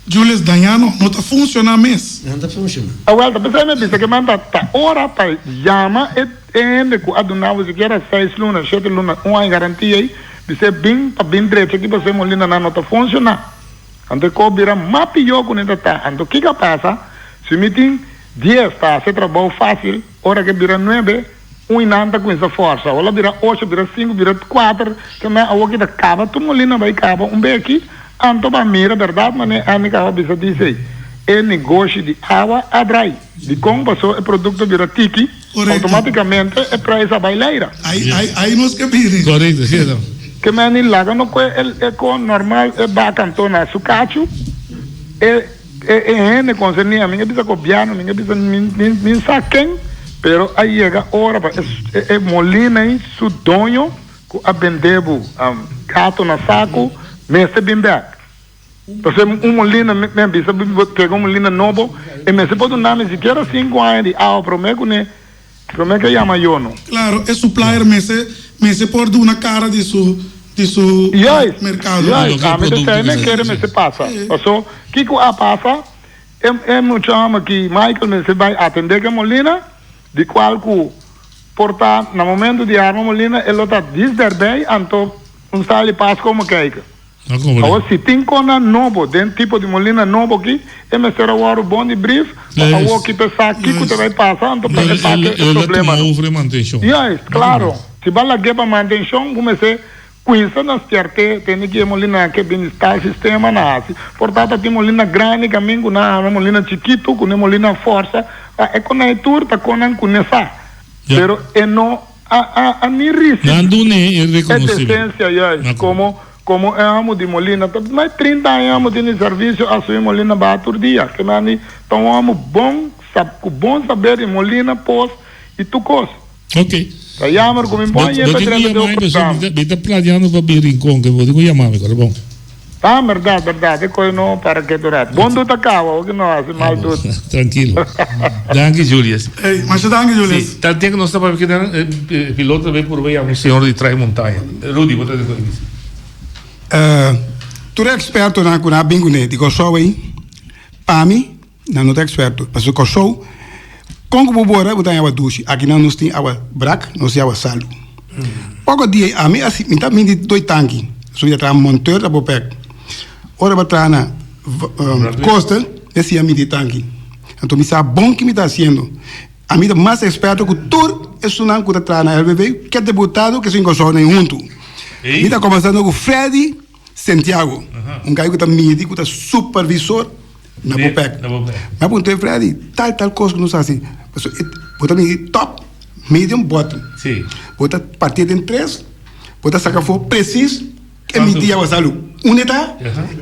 Julius Dañano no ta funciona mes. No ta funciona. Awel ta pesey mi bisa ke man ta ta ora pa yama e hende ku a duna bo sikiera seis luna, shete luna, un aña garantia ei, bis'é bin pa bin drecha aki pasey molina nan no ta funciona. Anto e kos bira mas pió ku ne ta ta. Anto kiko a pasa? Si mi tin dies ta hasi e trabou fásil, ora ke bira nuebe, un i nan ta kuminsá fòrsa. Ora bira ocho, bira sinku, bira kuater, ke men awor ki ta kaba tur molina bai kaba un be aki. Anto pa mira bèrdat manera Andy kaba bisa dise, e negoshi di awa a drai. Dikon? Pasobra e produkto bira tiki, outomátikamente e preis a bai leira. Ai, ai, ai nos ke bini. Korekto, sierto. Ke men di laga no kue e kon normal e baka anto na su kachu, e e hende konserní, mi a bisa gobièrnu, mi a bisa mi sa ken, pero a yega ora pa e e molina ei su doño ku a bende bo gato na saku mester bin bèk. Pasobra un molina, mi a bisa bo pega un molina nobo, e mester por duna mi sikiera sinku aña di awa promé ku ne, promé ku e yama yono. Claro, e supplier mester, mester por duna cara di su, di su Juist, mercado. juist, ami ta esei mi kere mester pasa. Paso, kiko a pasa, e, e mucha hòmber ki Michael mester bai atendé ku e molina, di kual ku por ta na momento di arma molina e lo ta dis derbei, anto un sali pas komo kijken. Awor si tin konan nobo den tipo di molina nobo aki, e mester a wòrdu bon di brief pa awor ki ta sa kiko ta bai pasa anto pa e pasa e problemanan. Juist, klaro. Si bo a lag'é pa mantenshon, bo mester kuinsa na spièrt'é tende ki e molina ke bini tal sistema na hasi. Por ta ta tin molina grandi kamin ku nan hasi molina chikitu ku ne molina fòrsa. E konan ei tur ta konan ku ne sa. Pero e no. A a a ni ricibi Nan dun'é e e reconocimiento. decencia juist como como e amo di Molina ta mas 30 aña amo tin di servicio a subi Molina baha tur dia ke nan di ta un amo bon sab cu bon saber di Molina pos y tur cos. Ok. Ta jammer cu mi Bo bon bo yega tin cu drenta den yama un mi pasobra programa. mi ta mi ta planeando pa bin Rincon ke bo tin cu yama mi kòrda bon. Ah, berdad, berdad. E koe no para ketu rat. Bon dut a kawa, oki no hasi mal dut. Trankilo. Danki Julius. Ey, masha danki Julius. Si, tal ten ku nos ta papia kinan e piloto ta bay purba yama un señor di Trai Montaña. Rudy, bo ta di koe bisa? Tur e ekspertonan ku nan a bin kuné di Kòrsou ei, pa mi, Nan no ta eksperto. Pasobra Kòrsou, kon ku bo bora bo ta haña awa dushi. Akinan nos tin awa brak, nos tin awa salu. Poko dia ami a mi ta mindi doi tanki. So mi ta traha monteur ta Bopec. Ora bo a traha na Costa, mi a siña mindi tanki. Anto mi sa bon ki mi ta hasiendo. Ami ta mas eksperto ku tur esunnan ku ta traha na LVV, ke debutado ke esun Kòrsou nan huntu. Mi ta komensando ku Freddy Santiago, un kai ku ta midi ku ta supervisor na Bopec. Mi a puntra e Freddy, tal tal kos ku nos hasi, pasobra e bo ta midi top, medium, bottom. Bo ta partié den tres, bo ta saka afó presis e midi awa salu. Unda e ta?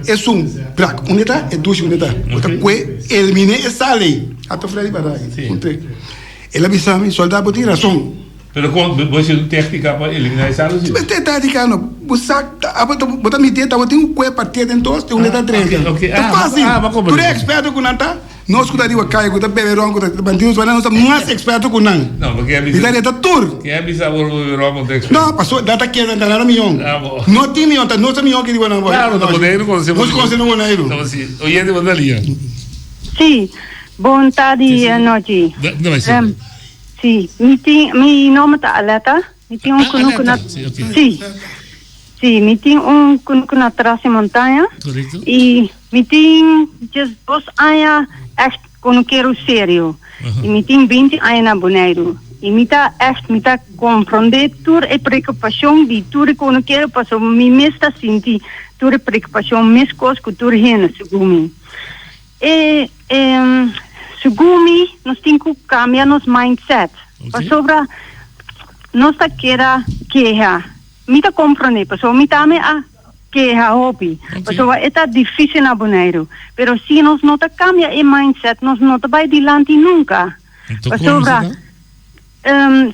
Esun brak. Unda e ta? E dushi unda e ta. Bo ta kue eliminé e sal ei. Ato Freddy para aki. Puntr'é. El a bisa mi, Soldado bo tin rason. Pero kon, bo hasi un teknika pa eliminá e salu si? Bo teknika no, bo sa, bo ta miti ta bo tin un kue partia den dos, te un ta drenta. Ta fácil, tur e eksperto ku nan ta, nos ku ta riba kaya, ku ta bebe ron, ku ta bandidos, nos ta mas eksperto ku nan. Mi ta reta tur. Ken a bisa bo bebe ron bo ta eksperto? No, paso nan ta kere nan ta nada mion. No tin mion, ta nos ta mion ke riba nan. Claro, ta Boneiru konosé Boneiru. Nos konosé Boneiru. Oyente bo ta lia. Sí, bon tardi anochi. Sí, mi tin, mi nomber ta Aletta. Mi tin un Ah, kunuku na Aletta, sí, ok. Sí. Sí, mi tin un kunuku na Tras di Montaña. Correcto. I mi tin diesdos aña echt kunukero serio. Aha. I mi tin 20 aña na Boneiru. I mi ta echt, mi ta komprondé tur e preokupashon di tur e kunukero pasobra mi mes ta sinti tur e preokupashon meskos ku tur hende, segun mi. E segun mi nos tin ku kambia nos mindset pasobra nos ta keda keha. Mi ta komprondé pasobra mi tambe a keha hopi pasobra e ta difísil na Boneiru. Pero si nos no ta kambia e mindset nos no ta bai dilanti nunka. Pasobra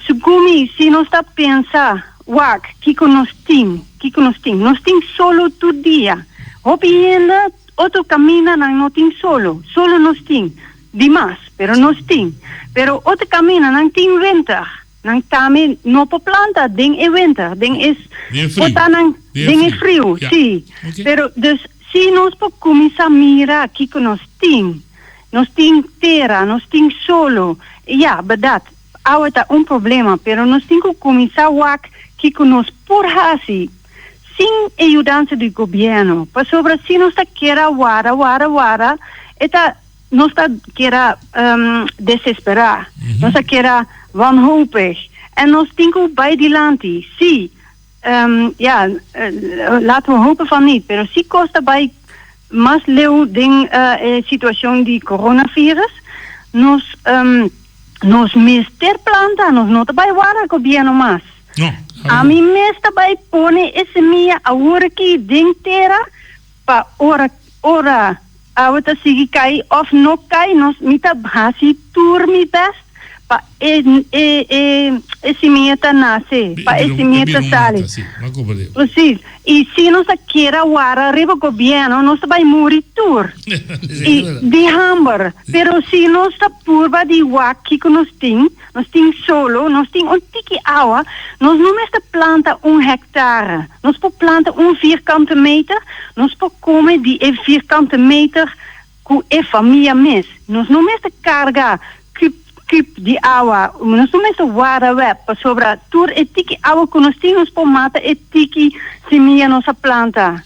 segun mi si nos ta pensa wak kiko nos tin, kiko nos tin. Nos tin solo tur dia. Hopi hende Otro caminda nan no tin solo, solo nos tin, di mas, pero nos tin. Pero otro caminda nan tin winter, nan tambe no por planta den e winter, den e por ta nan den e friu, si. Pero dus si nos por cuminsa mira kico nos tin, nos tin tera, nos tin solo, ya, berdad, awe ta un problema, pero nos tin cu cuminsa wak kico nos por haci. sin e yudansa di gobierno pasobra si nos ta kera wara wara wara e ta nos ta kera desespera nos ta kera wanhopig en nos tin ku bai dilanti si ya laten we hopen van niet pero si kos ta bai mas leu den e situacion di coronavirus nos nos mester planta nos no ta bai wara gobierno mas. Ami mes ta bai pone e semia awor aki den tera pa ora ora awa ta sigui kai of no kai nos mi ta hasi tur mi best pa e e e e simia ta nase pa e simia ta sali. Precies. I si nos ta kere wara riba gobierno nos ta bai muri tur i di hamber pero si nos ta purba di wak kiko nos tin Nos tin solo, nos tin un tiki awa, nos no mester planta un hectare, nos por planta un vierkante meter, nos por come di e vierkante meter cu e famia mes. Nos no mester carga cup cup di awa, nos no mester warda web, pasobra tur e tiki awa cu nos tin nos por mata e tiki simia nos a planta.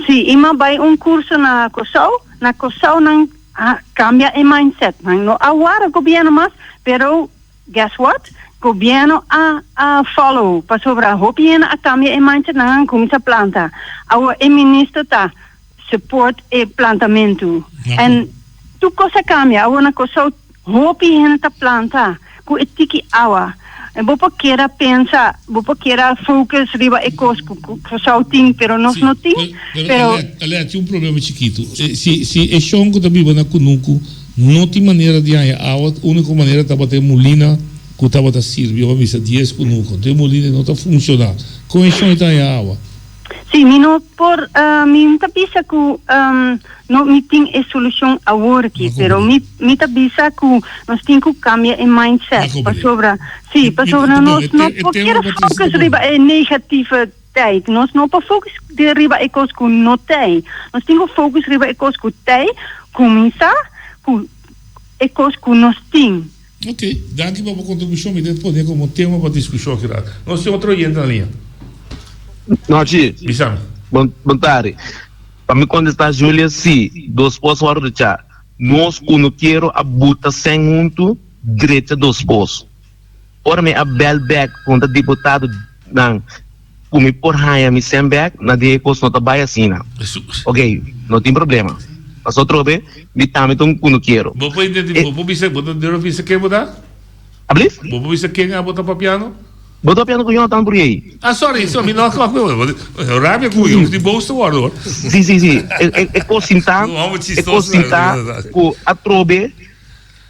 Si, i m'a bay un curso na Corsou, na Corsou nan. A cambia e mindset. Nan no a wara gobierno mas, pero guess what? Gobierno a a follow pasobra hopi hende a cambia e mindset, nan a cuminsa planta. Awor e minister ta support e plantamento. En tur cos a cambia. Awor na Corsou hopi hende ta planta cu e tiki awa. Bo por keda pensa, bo por keda focus riba e cos cu Curaçao tin, pero nos no tin, pero. Alé, tin un problema chikitu. Si, si e shon cu ta biba na cunucu no tin manera di haña awa, unico manera tabata e mulina cu tabata sirbi, bo a bisa dies cunucu. Anto e mulina no ta funciona. Con e shon e ta haña awa? Sí, mi no por, mi no ta bisa cu no mi tin e solucion awor aki, pero mi mi ta bisa cu nos tin cu cambia e mindset, pasobra, sí, pasobra nos no por kere focus riba e negative tijd, nos no por focus riba e cos cu no tei, nos tin cu focus riba e cos cu tei, cuminsa cu e cos cu nos tin. Ok, danki pa bo kontribushon. Mi ta pone komo tema pa diskushon aki rato. Nos tin otro oyente na liña. Nochi. Bisa mi. Bon bon tardi. Pa mi kontestá Julia, sí, dos pos wòrdu drechá. Nos kunukero a buta sèn huntu drecha dos pos. Ora mi a bèl bèk puntra diputadonan ku mi por haña mi sèn bèk, nan di e kos no ta bai asina. Ok, no tin problema. Paso atrobe, mi tambe ta un kunukero. Bo por intenti, bo por bisa, bo ta debe bisa ken bo ta? Ablief? Bo por bisa ken abo ta papiando? Bo ta papiando ku Jonathan Bruyé. Ah, sorry, sorry, mi no a kòk bo. Rabia ku mi, di boos ta wòrdu hoor. Si, si, si. E, e, e kos sinta, e kos sinta ku atrobe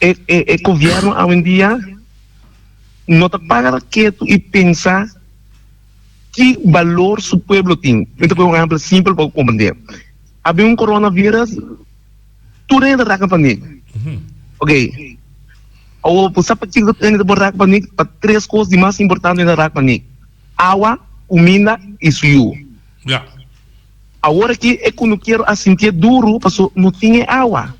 e, e, e gobièrnu awendia no ta para ketu i pensa ki balor su pueblo tin. Mi ta pone un ehempel simpel pa bo komprendé. A bin un coronavirus, tur hende ta raka panik. Ok, awor bo sa pakiko tur hende ta por raka panik? Pa tres kos di mas importante hende ta raka panik, awa, kuminda i su yu. Awor aki e kunukero a sintié duru paso no tin e awa.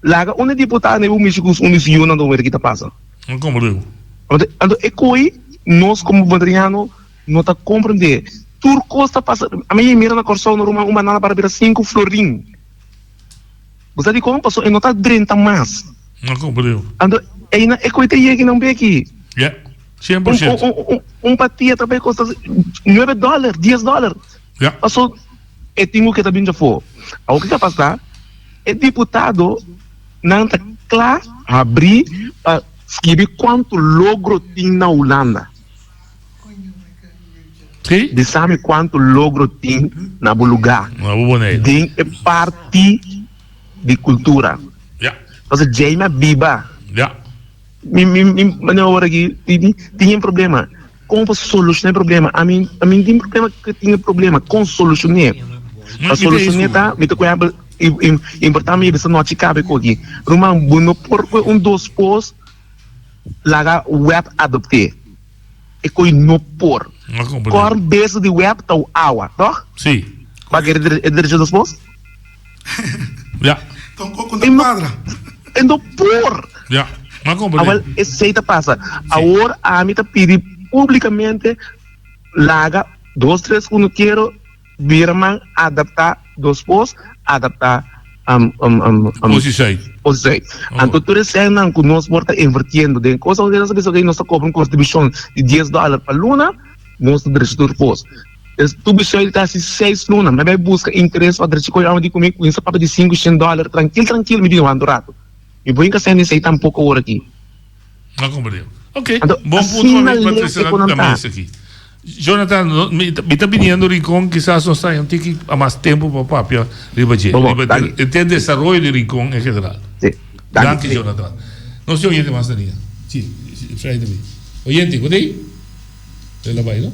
Laga un e diputado na e mishi ku un di su yunan ta wera ki ta pasa. Anto e koi nos komo boneriano no ta komprendé. Tur kos ta pasa. Ami a mira na Kòrsou no ruman un banana para bira sinku florin. Bo sa dikon? Pasobra e no ta drenta mas. Anto einan e koi ta yega einan beki. Un patia ta bai kosta nuebe dòler, dies dòler. Pasobra e tin ku keda bin djafó. Awor ki ta pasa? E diputado nan ta kla habrí pa skibi kuantu logro tin na Hulanda. Bisa mi kuantu logro tin na bo lugá den e parti di kultura. Pasobra djei mi a biba. Mi mi mi manera ora aki tin tin e problema. Kon pa solushoná e problema? Ami ami tin problema ku tin e problema. Kon solushoné? Pa solushoné ta mi ta ku ehèmpel importante mi bisa nochi kabe ku aki. Ruman bo no por kohe un dos pos laga web adopt'é. E koe no por. Kòrn beso di web ta awa, tòg? Sí. Ba kere e derecho dos pos? Ja. Tampoco no cuadra. E no por. Ja, m'a comprende. Awel, esey ta pasa. Awor ami ta pidi publicamente laga. Dos tres kunukero bira man adaptá dos pos, adaptá Posi Zuid. Posi Zuid. Anto tur e sènnan ku nos por ta invertiendo den kos, nos ta bisa oke nos ta kobra un kontribushon di dies dòler pa luna, nos ta drecha tur kos. Es tur Zuid ta hasi seis luna, mi a bai buska interes pa drecha kos, amo di ku mi kuminsa papia di sinku shen dòler, trankil trankil mi di wanta un ratu. Mi bo hinka sèn esei tampoko ora aki. No comprendí. Ok, Anto, bon punto pa mi pa trece na mesa aki. Jonathan, no, mi, mi ta viniendo Rincón, quizás nos ta un tiki a mas tempo pa papia riba dje. Bon, Riba danki. de, de desarrollo di Rincón en general. Sí, danki. Danki, Jonathan. Nos tin oyente mas na línea. Sí, sí, Freddy también. Oyente, goed ahí? El a bai, no?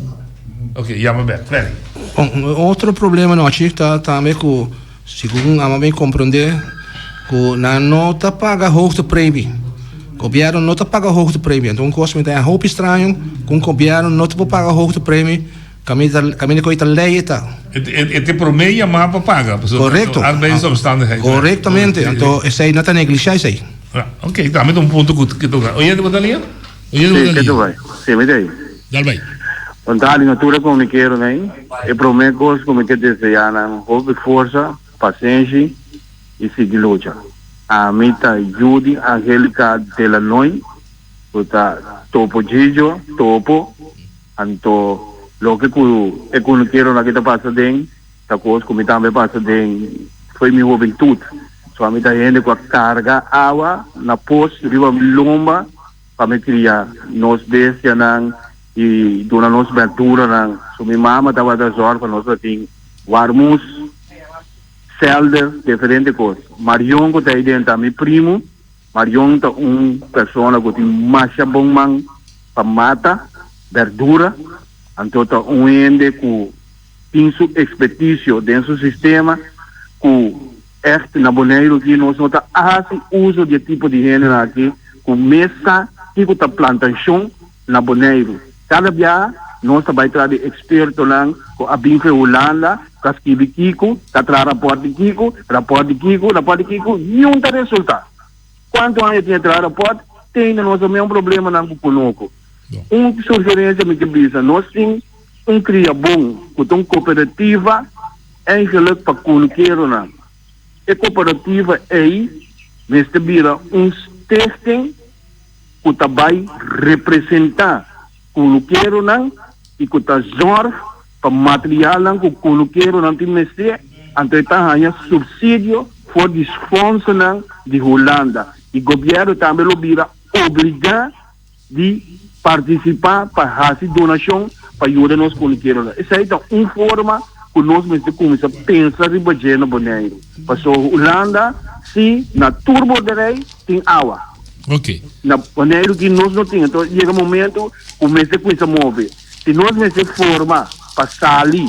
Ok, llama back. Freddy. Bon, un otro problema nochi ta tambe ku Segun amo bin comprende cu nan no ta paga hoogtepremie. Gobierno no ta paga hoogtepremie. Anto un cos mi ta hopi straño cu un gobierno no ta por paga hoogtepremie caminda caminda cu e ta ley e ta. E ta e prome yama pa paga. Correcto. Arbeidsomstandigheid. Correctamente. Anto esey no ta neglisha esey. Ok, tambe ta un punto cu ta toca. Oyente bo ta lia? Oyente bo ta lia? Sí, ke bai. Sí, mi ta ei. Dal bai. Ontali no tur e komunikeronan ei. E promé kos ku mi ke deseá nan hopi forsa, pasenshi i sigui lucha. Ami ta Judy Angelica Delanoy ku ta Topo Gigio, Topo, anto loke ku e kunukeronan aki ta pasa den ta kos ku mi tambe pasa den fo'i mi hobentut. So ami ta hende ku a karga awa na pos riba mi lomba pa mi kria nos bestianan i duna nos berduranan. So mi mama tabata zòrg pa nos tatin warmus, sèlder, diferente kos. Marion ku ta ei den ta mi primu. Marion ta un persona ku tin masha bon man pa mata berdura, anto ta un hende ku tin su ekspertisio den su sistema ku Echt na Boneiru aki nos no ta hasi uso di e tipo di hendenan aki ku mes sa kiko ta plantashon na Boneiru. Kada biaha nos ta bai traha di ekspertonan ku a bin for Hulanda ku a skibi kiko, ta traha rapòrt di kiko, rapòrt di kiko, rapòrt di kiko, niun ta resultá. Kuantu aña tin e traha rapòrt, te ainda nos a meun problemanan ku Konoko. Un sugerensia mi ke bisa, nos tin un kria bon ku ta un kooperativa Eigenlijk pa kunukeronan. E kooperativa ei mester bira un stichting ku ta bai representá kunukeronan i ku ta zòrg pa materialnan ku kunukeronan tin mester, anto e ta haña supsidio for di fondsonan di Hulanda. I gobièrnu tambe lo bira obligá. di partisipá pa hasi donashon pa yuda nos kunikeronan. Esei ta un forma ku nos mester kuminsá pensa riba dje na Boneiru. Pasobra Hulanda si na tur borderij tin awa. Ok. Na Boneiru ki nos no tin. Enton yega momento ku mester kuminsá move. Si nos mester forma pa sali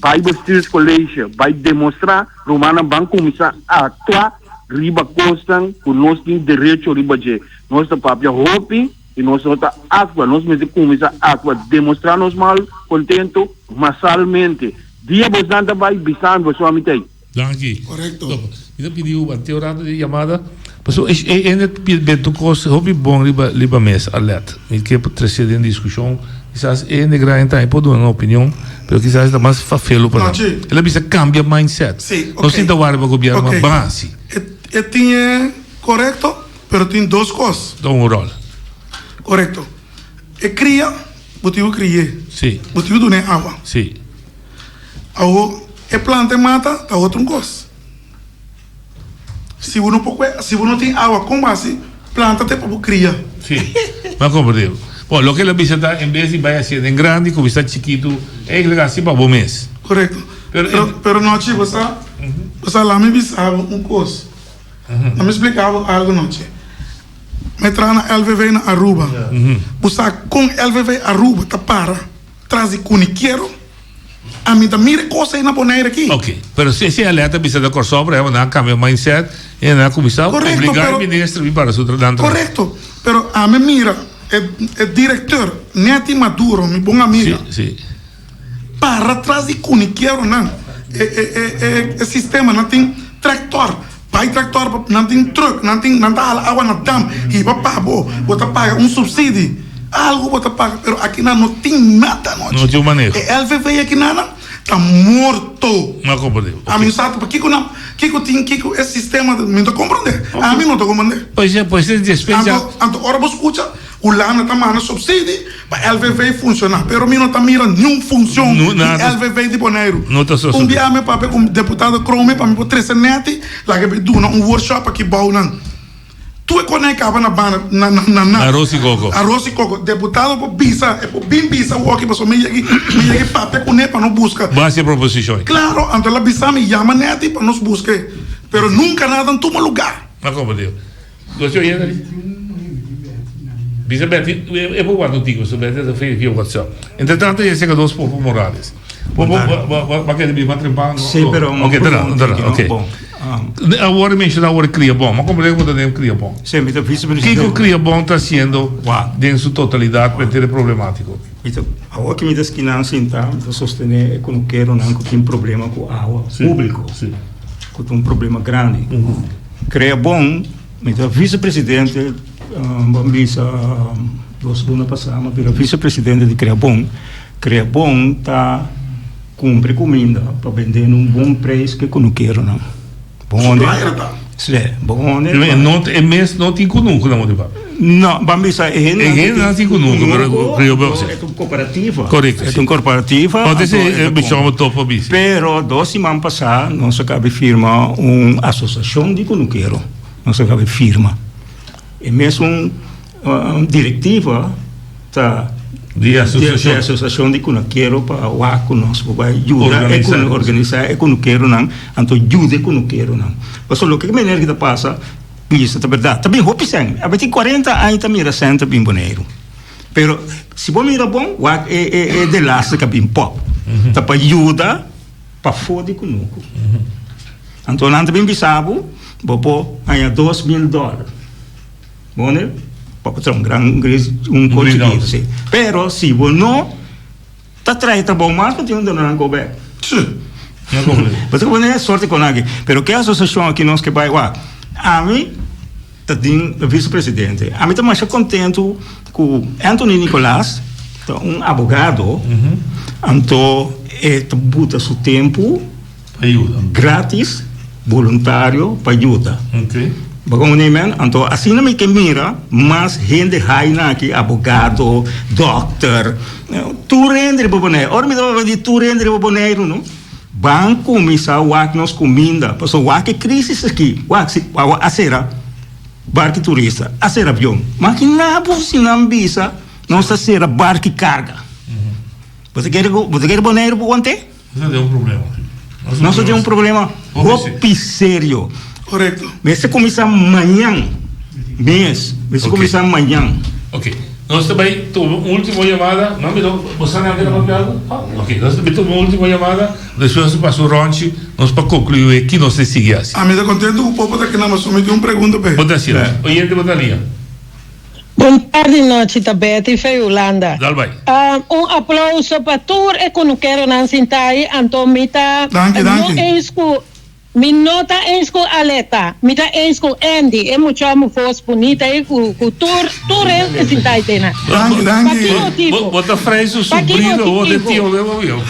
bai bestuurscollege bai demostrá rumannan ban kuminsá aktua riba kosnan ku nos tin derecho riba dje. Nos ta papia hopi y nos no ta actua. Nos mester cuminsa actua, demostra nos mal contento masalmente. Dia bosnan ta bay bisa mi pasobra mi ta ey. Danki. Correcto. Mi ta pidi u ante un rato di yamada pasobra e hende ta pidi bento cos hopi bon riba riba mes Arlette. Mi ke trece den discusion kisas e hende grandi tambe por duna nan opinion pero kisas ta mas fafelo pa nan. El a bisa cambia mindset. Si, No sinta wak riba gobierno ma ban hasi. E tin e correcto. Pero tin dos kos. Ta un ròl. Korekto. E kria, bo tin ku kri'é. Sí. Bo tin ku dun'é awa. Sí. Awor, e planta e mata ta otro un kos. Si bo no por kue, si bo no tin awa, kon bo hasi planta te pa bo kria? Sí. Mi a komprendé. Bon, loke el a bisa ta en bes di bai hasié den grandi, kuminsá chikitu, eigentlik hasi pa bo mes. Korekto. Pero, Pero, pero nochi bo sa, bo sa laat mi bisa bo un kos. Na mi splika bo algo nochi. Mi traha na LVV na Aruba. Bo sa kon LVV Aruba ta para tras di kunikiero? Ami ta mira e kos ei na Bonaire aki. Ok, pero si esei alerta a bisa na Kòrsou, por ehèmpel, nan a kambia mindset i nan a kuminsá Korekto, obligá e pero minister bin para su nan traha. Korekto, pero ami mira e e direkteur Netty Maduro, mi bon amiga. Si, si. Para tras di kunikeronan. E e e e e sistema nan tin tractor, bai tractor pa nan tin truck, nan tin nan ta hala awa na dam hiba pa bo, bo ta paga un subsidi. Algu bo ta paga, pero akinan no tin nada anochi. No tin un maneho. E LVV akinannan ta morto. No a komprendé. Ami no sa pakiko nan, kiko tin, kiko e sistema, mi no ta komprendé. Ami no ta komprendé. Pues e, pues e despensa. Anto, anto ora bo skucha, Hulanda ta manda subsidi pa LVV funshoná, pero mi no ta mira niun funshon di LVV di Boneiru. No ta sosodé. Un bia mi papia ku deputado Krome pa mi por trese nèti, laga mi duna un workshop aki bou nan. Tur e kos kaba na banda na na na. Aros y koko. Aros y koko. Deputado por bisa, e por bin bisa awoki pasobra mi yegi mi yegi papia kuné pa nos buska. Bo hasi e proposishon. Klaro, anto el a bisa mi yama nèti pa nos busk'e. Pero nunka nada a tuma lugá. A komo Dios. Nos ta oyendo di. Bisa Betty, e por warda un tiko, so Betty ta via WhatsApp. Entre tanto ya seka nos Popo Morales. Popo, ba kere bin mas trempan? Sí, pero Ok, ta na, ta na, ok. Bon. Awor menciona awor Cria Bon. Ma comprende como ta den Cria Bon. Sí, mi ta vicepresidente. Kiko Cria Bon ta haciendo den su totalidad pa henter e problematico? Mi ta, awor ki mi ta skinan sinta, mi ta sostene e kunukeronan ku tin problema ku awa publico. Sí. Ku ta un problema grandi. Crea Bon, mi ta vicepresidente, ban bisa dos luna pasá mi a bira vicepresidente di Crea Bon. Crea Bon ta cumpra cuminda pa bende na un bon prijs ke cunukeronan. Bon hende. Supplier ta. Sí, bon hende. E no, e mes no tin cunuku na Monte Papia. No, ban bisa e hendenan E hendenan tin cunuku, pero Crea Bon sí. E ta un cooperativa. Correcto, E ta un cooperativa. Anto esei e bishon topa bisa. Pero dos siman pasá nos a kabe firma un asosiashon di kunukero. Nos a kabe firma. E mesun direktiva ta Di asosiashon. Di asosiashon di kunukero pa wak ku nos por bai yuda e Organisá. organisá e kunukeronan, anto yuda e kunukeronan. Pasobra loke meneer ki ta pasa, bisa ta bèrdat, ta bin hopi sèn. Awe tin kuarenta aña ta mira sèn ta bin Boneiru. Pero si bo mira bon, wak e e e delaster ka bin pop. Ta pa yuda pafó di kunuku. Anto nan ta bin bisa bo, bo por haña 2000 dòler. Bo ne? Pa por traha un gran un kos chikitu, si. Pero si bo no ta traha e trabou mas, bo tin un dona nan go bek. Bo ta pone sorte kon aki. Pero ke asosiashon aki nos ke bai wak? Ami ta tin vice presidente. Ami ta masha kontentu ku Anthony Nicolaas ta un abogado, anto e ta buta su tempu Pa yuda. Gratis, boluntario pa yuda. Bo komo men? Anto asina mi ke mira mas hende haina aki, abogado, dòkter, tur hende riba Boneiru. Ora mi ta papia di tur hende riba Boneiru no, ban kuminsá wak nos kuminda, pasobra wak e krisis aki, wak si a sera barki turista, a sera avion. Makina bo si nan bisa nos ta sera barki karga. Bo ta kere bo ta kere Boneiru por want'é? Nos ta den un problema. Nos ta den un problema hopi serio. Korekto. Mester kuminsá mañan mes. Mester kuminsá mañan. Ok. Nos ta bai tuma un ultimo yamada. Mami, bo sa nan keda papia algu? Ok. Nos ta bai tuma un ultimo yamada. Despues nos ta pasa un rònchi. Nos pa konkluí ki nos ta sigui hasi. Ami ta kontentu ku popo ta kina, ma so mi tin un pregunta p'e. Bo ta hasi. Oyente bo ta lia. Bon tardi nochi ta Betty fei Hulanda. Dal bai. Un aplauso pa tur e kunukeronan sinta ahi anto mi ta Danki no danki. eens ku mi no ta eens ku Aleta mi ta eens ku Andy e muchamu vos bunita ahi ku ku tur tur hende sinta ahi tena. Danki Pa danki. ki motibu? Bo ta frei su Pa ki sobrino bo ta motibu? tio bo bo.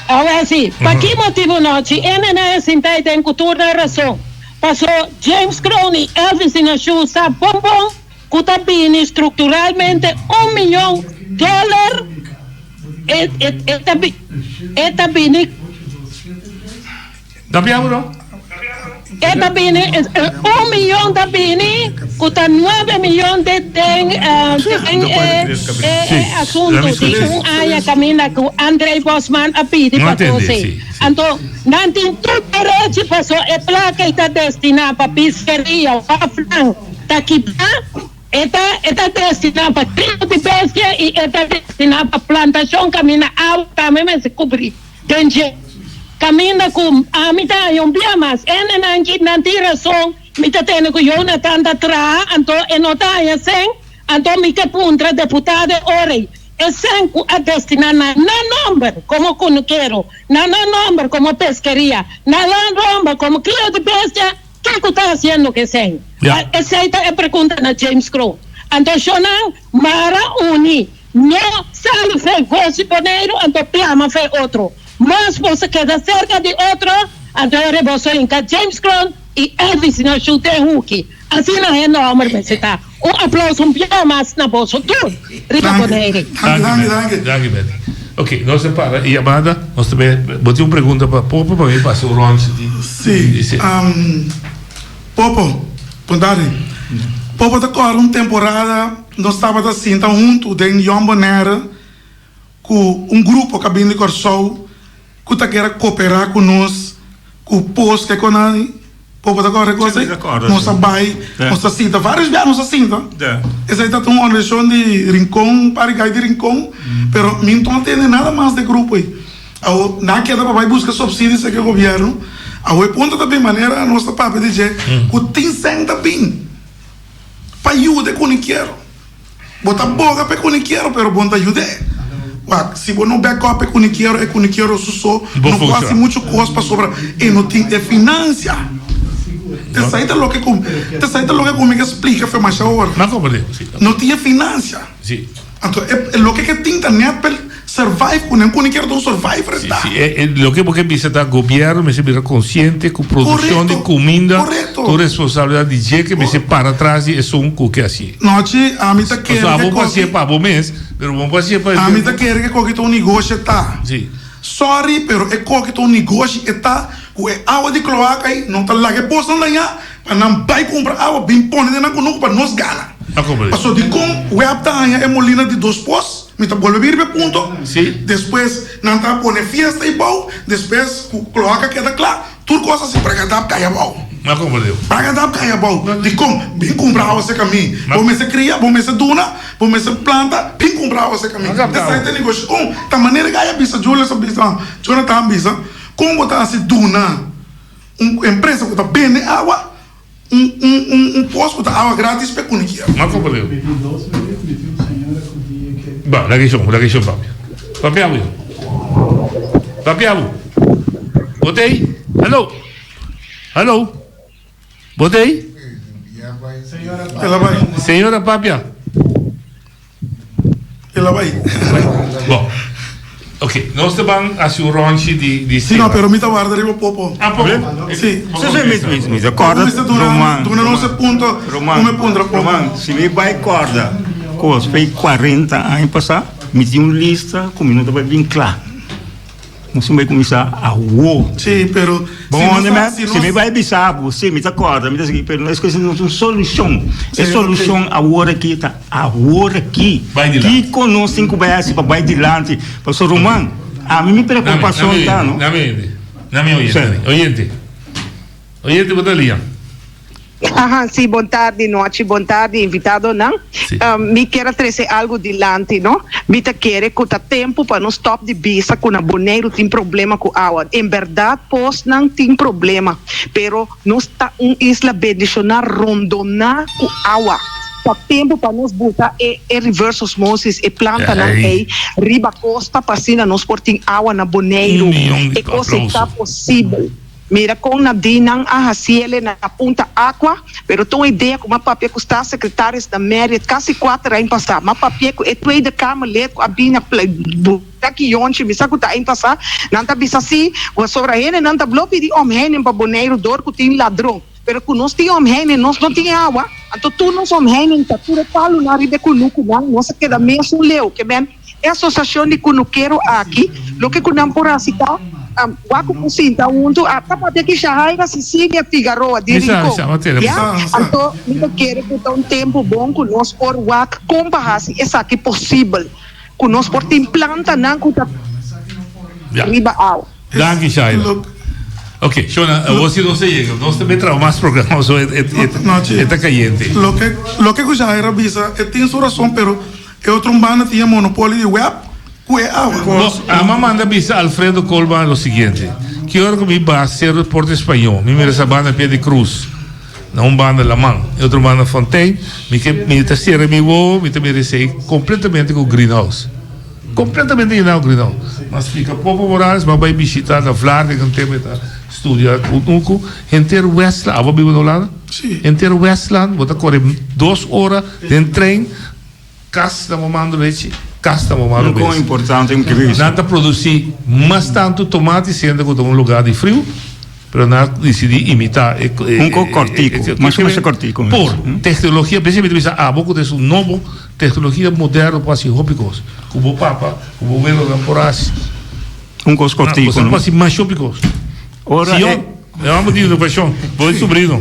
Awe si pa ki motibu nochi e nene sinta ahi ten ku tur nan rason. Paso James Kroon i Elvis Inaciu sa bon bon ku ta bini strukturalmente un miyon dòler e e ta bini. Ta biabu no? E ta bini un miyon ta bini ku ta nuebe miyon den den e e asuntu di un aña kaminda ku André Bosman a pidi pa kose. Anto nan tin tur derechi paso e plaka ei ta destiná pa piskeria, wafnan ta kibrá, e ta e ta destiná pa krio di bestia i e ta destiná pa plantashon kaminda awa tambe mester kubrí den dje. Kaminda ku ami ta haña un bia mas hendenan ki nan tin rason mi ta tende ku Jonathan ta traha anto e no ta haña sèn anto mi ke puntra deputado e ora ei E sèn ku a destiná na nan nòmber komo kunukero, na nan nòmber komo peskeria, na nan nòmber komo krio di bestia, ke ku ta hasiendo ku e sèn? Ja. Esei ta e pregunta na James Kroon. Anto shonnan mara uni, no sali fe Voz di Boneiru anto plama fe otro. Mas boso keda serka di otro, anto ora boso hinka James Kroon i Elvis na shu den huki. Asina hende homber mester ta. Un aplauso un bia mas na boso tur riba Bonaire. Danki danki. Danki Betty. Ok, nos ta para e yamada. Nos ta be, bo tin un pregunta pa Popo pa mi pasa un rondje di. Si, Popo, bon tardi. Popo ta kòrda un temporada nos tabata sinta huntu den Jong Bonaire ku un grupo ku a bini di Kòrsou ku ta kere koperá ku nos ku pos ke konai. Popo ta kòrda e kos ei? Nos a bai, nos a sinta, vários biaha nos a sinta. Esei ta un organisashon di Rincon, un par di gai di Rincon, pero mi no a tende nada mas di e grupo ei. Awor, nan a keda pa bai buska supsidio serka e gobièrnu. Awor e punto ta bin manera nos ta papia di dje ku tin sèn ta bin pa yuda e kunikiero. Bo ta boga pa e kunikiero, pero bo no ta yud'é. Wak, si bo no back up e kunikiero, e kunikiero su so no por hasi muchu kos pasobra e no tin e finansia. Esei ta loke ku, esei ta loke ku mi ke splika fe masha ora. No tin e finansia. Anto e loke ke tin ta nèt pa e survive ku nan kunikiero ta un survivor e ta. Si, e loke bo ke bisa ta gobièrnu mester bira konsiente ku produkshon di kuminda ta un responsabilidat di dje ke mester para tras di esun ku ke hasié. Nochi, ami ta kere ke koki. Pasobra abo por hasié pa abo mes, pero bo no por hasié pa. Ami ta kere ke koki ta un negoshi e ta. Si. Sorry, pero e koki ta un negoshi e ta ku e awa di kloaka ei no ta laga e bosnan dañá pa nan bai kumpra awa bin pone den nan kunuku pa nos gana. Pasobra dikon web ta haña e molina di dos pos? Mi ta bolbe bira riba e punto. Despues nan ta pone fiesta ei bou, despues ku kloaka keda kla, tur kos a si Bragadap kai abou. Bragadap kai abou. Dikon? Bin kumpra awa serka mi. Bo mester kria, bo mester duna, bo mester planta, bin kumpra awa serka mi. Esei ta e negoshi. Kon? Ta manera ku ai a bisa, Julius a bisa, Jonathan a bisa, kon bo ta hasi duna un empresa ku ta bende awa Un un un un pos ku ta awa gratis p'e kunikier. Marco Aurelio. Ba, laga e shon, laga e shon papia. Papia bo, papia bo. Bo t'ei? Hallo? Hallo? Bo t'ei? El a bai. Señora papia. El a bai. Bon. Ok, nos ta ban hasi un rondje di di Si no, pero mi ta warda riba Popo. Ah, Popo. Si. Si, si, mi, mi, mi ta corda. Popo mester duna, duna nos e punto. Roman, Ku mi puntra Popo. Roman, si mi bai corda kos fei 40 aña pasá, mi tin un lista ku mi no ta bai bin kla. Nos tin bai kuminsá awo. Sí, pero Bon, si nos ta, si nos. Si mi bai bisa bo, sí, mi ta kòrda, mi ta sigui, pero no es kuestion di un solushon. E solushon awor aki ta awor aki. Bai dilanti. Kiko nos tin ku bai hasi pa bai dilanti? Pasobra ruman, ami mi preokupashon ta, no? Dame, dame, dame oyente, oyente. Oyente, bo ta lia. Aha, si, bon tardi, nochi, bon tardi, invitadonan. Mi kier a trece algo dilanti, no. Mi ta kere cu ta tempo pa nos stop di bisa cu na Boneiru tin problema cu awa. En berdad posnan tin problema, pero nos ta un isla bendiciona rondona cu awa. Ta tempo pa nos buta e e reverse osmosis, e plantanan ey riba costa pa asina nos por tin awa na Boneiru. E cos ey ta posibel. Mira kon na di nan a hasiele na Punta Aqua, pero ta un idea ku m'a papia ku staatssecretaris na Marriott kasi kuater aña pasá. M'a papia ku e Tweede Kamerlid ku a bin na Buta Kionchi, mi sa ku ta aña pasá, nan ta bisa si, pasobra hendenan ta blo pidi omheining pa Boneiru dor ku tin ladron, pero ku nos tin omheining nos no tin awa, anto tur nos omheining ta tur e palunan riba e kunukunan, nos a keda mesun leu ke men. E asosiashon di kunukero aki, loke ku nan por hasi ta, wak ku por sinta huntu, a ta papia ki Shahaira Cecilia Figaroa di Rincon, ya? Anto mi ta kere ku ta un tempu bon ku nos por wak kon pa hasi esaki posibel, ku nos por tin plantanan ku ta riba awa. Danki Shaira. Ok, Shona, awor si nos ta yega, nos ta bay traha mas programa, so e ta cayente. Loke loke ku Shaira bisa e tin su rason, pero E otro un banda tin e monopolio di web cu e awa. Bo ama manda bisa Alfredo Colman lo siguiente, Ki ora cu mi ba Cerro Porto Español, mi mira sa banda pia di cruz, na un banda laman, e otro banda fontein, mi ke mi ta cera mi wowo, mi ta mira esey completamente cu greenhouse. Completamente yena cu greenhouse. M'a splica Popo Morales, m'a bay bishita na Vlaardingen tempo e ta. studia kunuku, henter Westland, abo a biba na Hulanda? Si. Henter Westland bo ta kore dos ora den trein, kas na bo man drechi, kas na bo man Un robes. kon importante un kibis. Nan ta produsí mas tantu tomati siendo ku ta un lugá di friu, pero nan a disidí imitá e Un kon kòrtiku, mas o menos kòrtiku. Por teknologia, p'esei mi ta bisa abo ku ta esun nobo teknologia moderno por hasi hopi kos ku bo papa, ku bo welonan por hasi. Un kos kòrtiku, no? Bo sa hasi masha hopi kos. Ora Sion, e hòmber di inovashon, bo e sobrino.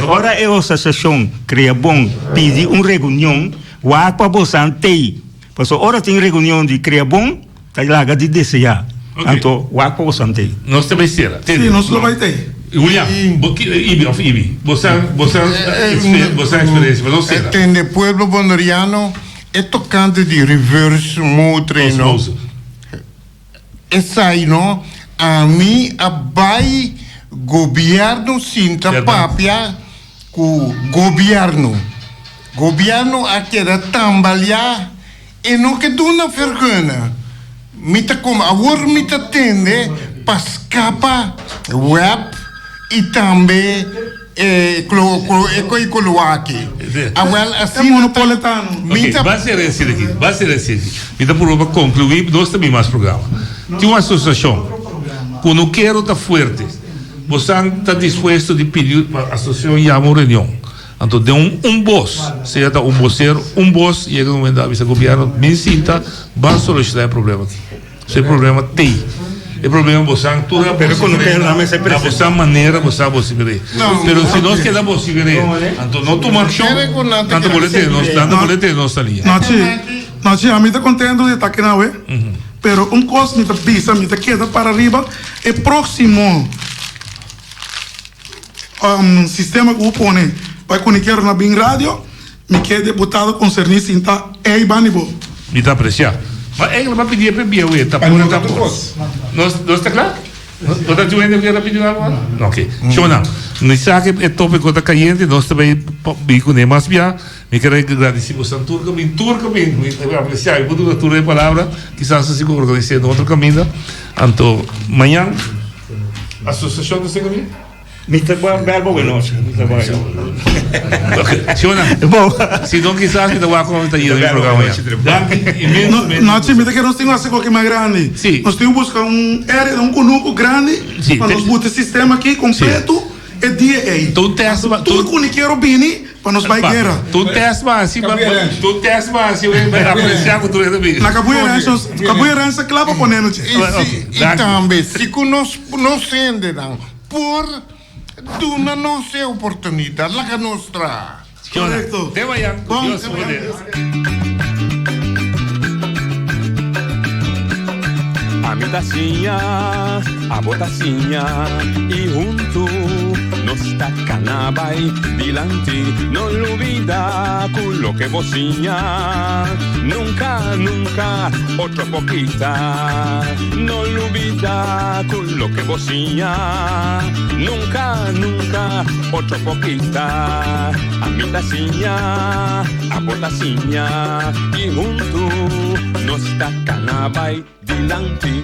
Ora e asosiashon Krea Bon pidi un reunion, wak pa bosan tei. Pasobra ora tin reunion di Krea Bon, ta laga di deseá. Anto wak pa bosan tei. Nos ta bai sera. Sí, nos lo bai tei. Julian, bo ki, Ibi of Ibi, bo sa, bo sa, bo sa eksperensia, bo no sera. Tende pueblo boneriano e tokante di reverse motoring no. Esai no, ami a bai gobierno sinta papia cu gobierno. Gobierno a keda tambalia e no ke duna vergunning. Mi ta como awor mi ta tende pa scapa web y tambe e e coloaki. Awel asina ta mi ta. Oké, base resi aki, base resi aki. Mi ta purba pa conclui, nos ta bin mas programa. Tin un asociacion cu no kero ta fuerte. Bosan ta dispuesto di pidi pa asociacion yama un reunion. Anto den un un bos, sea ta un bosero, un bos yega un momento a bisa gobierno bin sinta ban soluciona e problema aki. So e problema tey. E problema bosan tur a Pero bosi na bosan manera bosa bosi bere. Pero si nos keda bosi bere, anto no tuma accion, nan ta bole tene nos, nan ta bole tene nos na liña. Nochi, nochi, ami ta contento di ta aki nawe, pero un cos mi ta bisa, mi ta keda para riba e proximo. Sistema ku bo pone pa e kunikero na bin radio, mi ke deputado konserní sinta ei banda di bo. Mi ta apresiá. Ma eigenlijk m'a pidi e p'e bieu e ta pone ta por. Nos nos ta kla? No ta tin hende ku kier pidi algu mas? No, oke. Shona, mi sa ku e topiko ta kayente, nos ta bai bin kuné mas bia. Mi kier a gradisí boso tur ku a bin, tur ku a bin. Mi ta apresiá. Mi por duna tur e palabra, kisas nos tin ku organis'é na otro kaminda. Anto mañan asosiashon ta sega mi? Mi ta bel bo buenos. Mi ta bai. Shona, si no kisas mi ta wak como mi ta yega mi programa ya. Danki inmensamente. No, chi, mi ta kere nos tin un hasi koki mas grandi. Si. Nos tin ku buska un area, un kunuku grandi pa nos buta e sistema aki kompleto e dia ei. Tur test ma. Tur ku ni kero bini pa nos bai guera. Tur test ma hasi pa tur test ma hasi pa apresia ku tur e ta bini. Na Kabuya Ranch nos Kabuya Ranch ta kla pa pone no chi. I tambe si ku nos nos hendenan por duna nos e oportunidat laga nos traha. Correcto. Te mañan cu Dios su poder. Ami ta siña, abo ta siña y hunto nos ta cana bay dilanti. No lubida cu loke bo siña nunca, nunca otro por kita. No lubida cu loke bo siña nunca, nunca otro por kita. Ami ta siña, abo ta siña y hunto nos ta cana bay dilanti.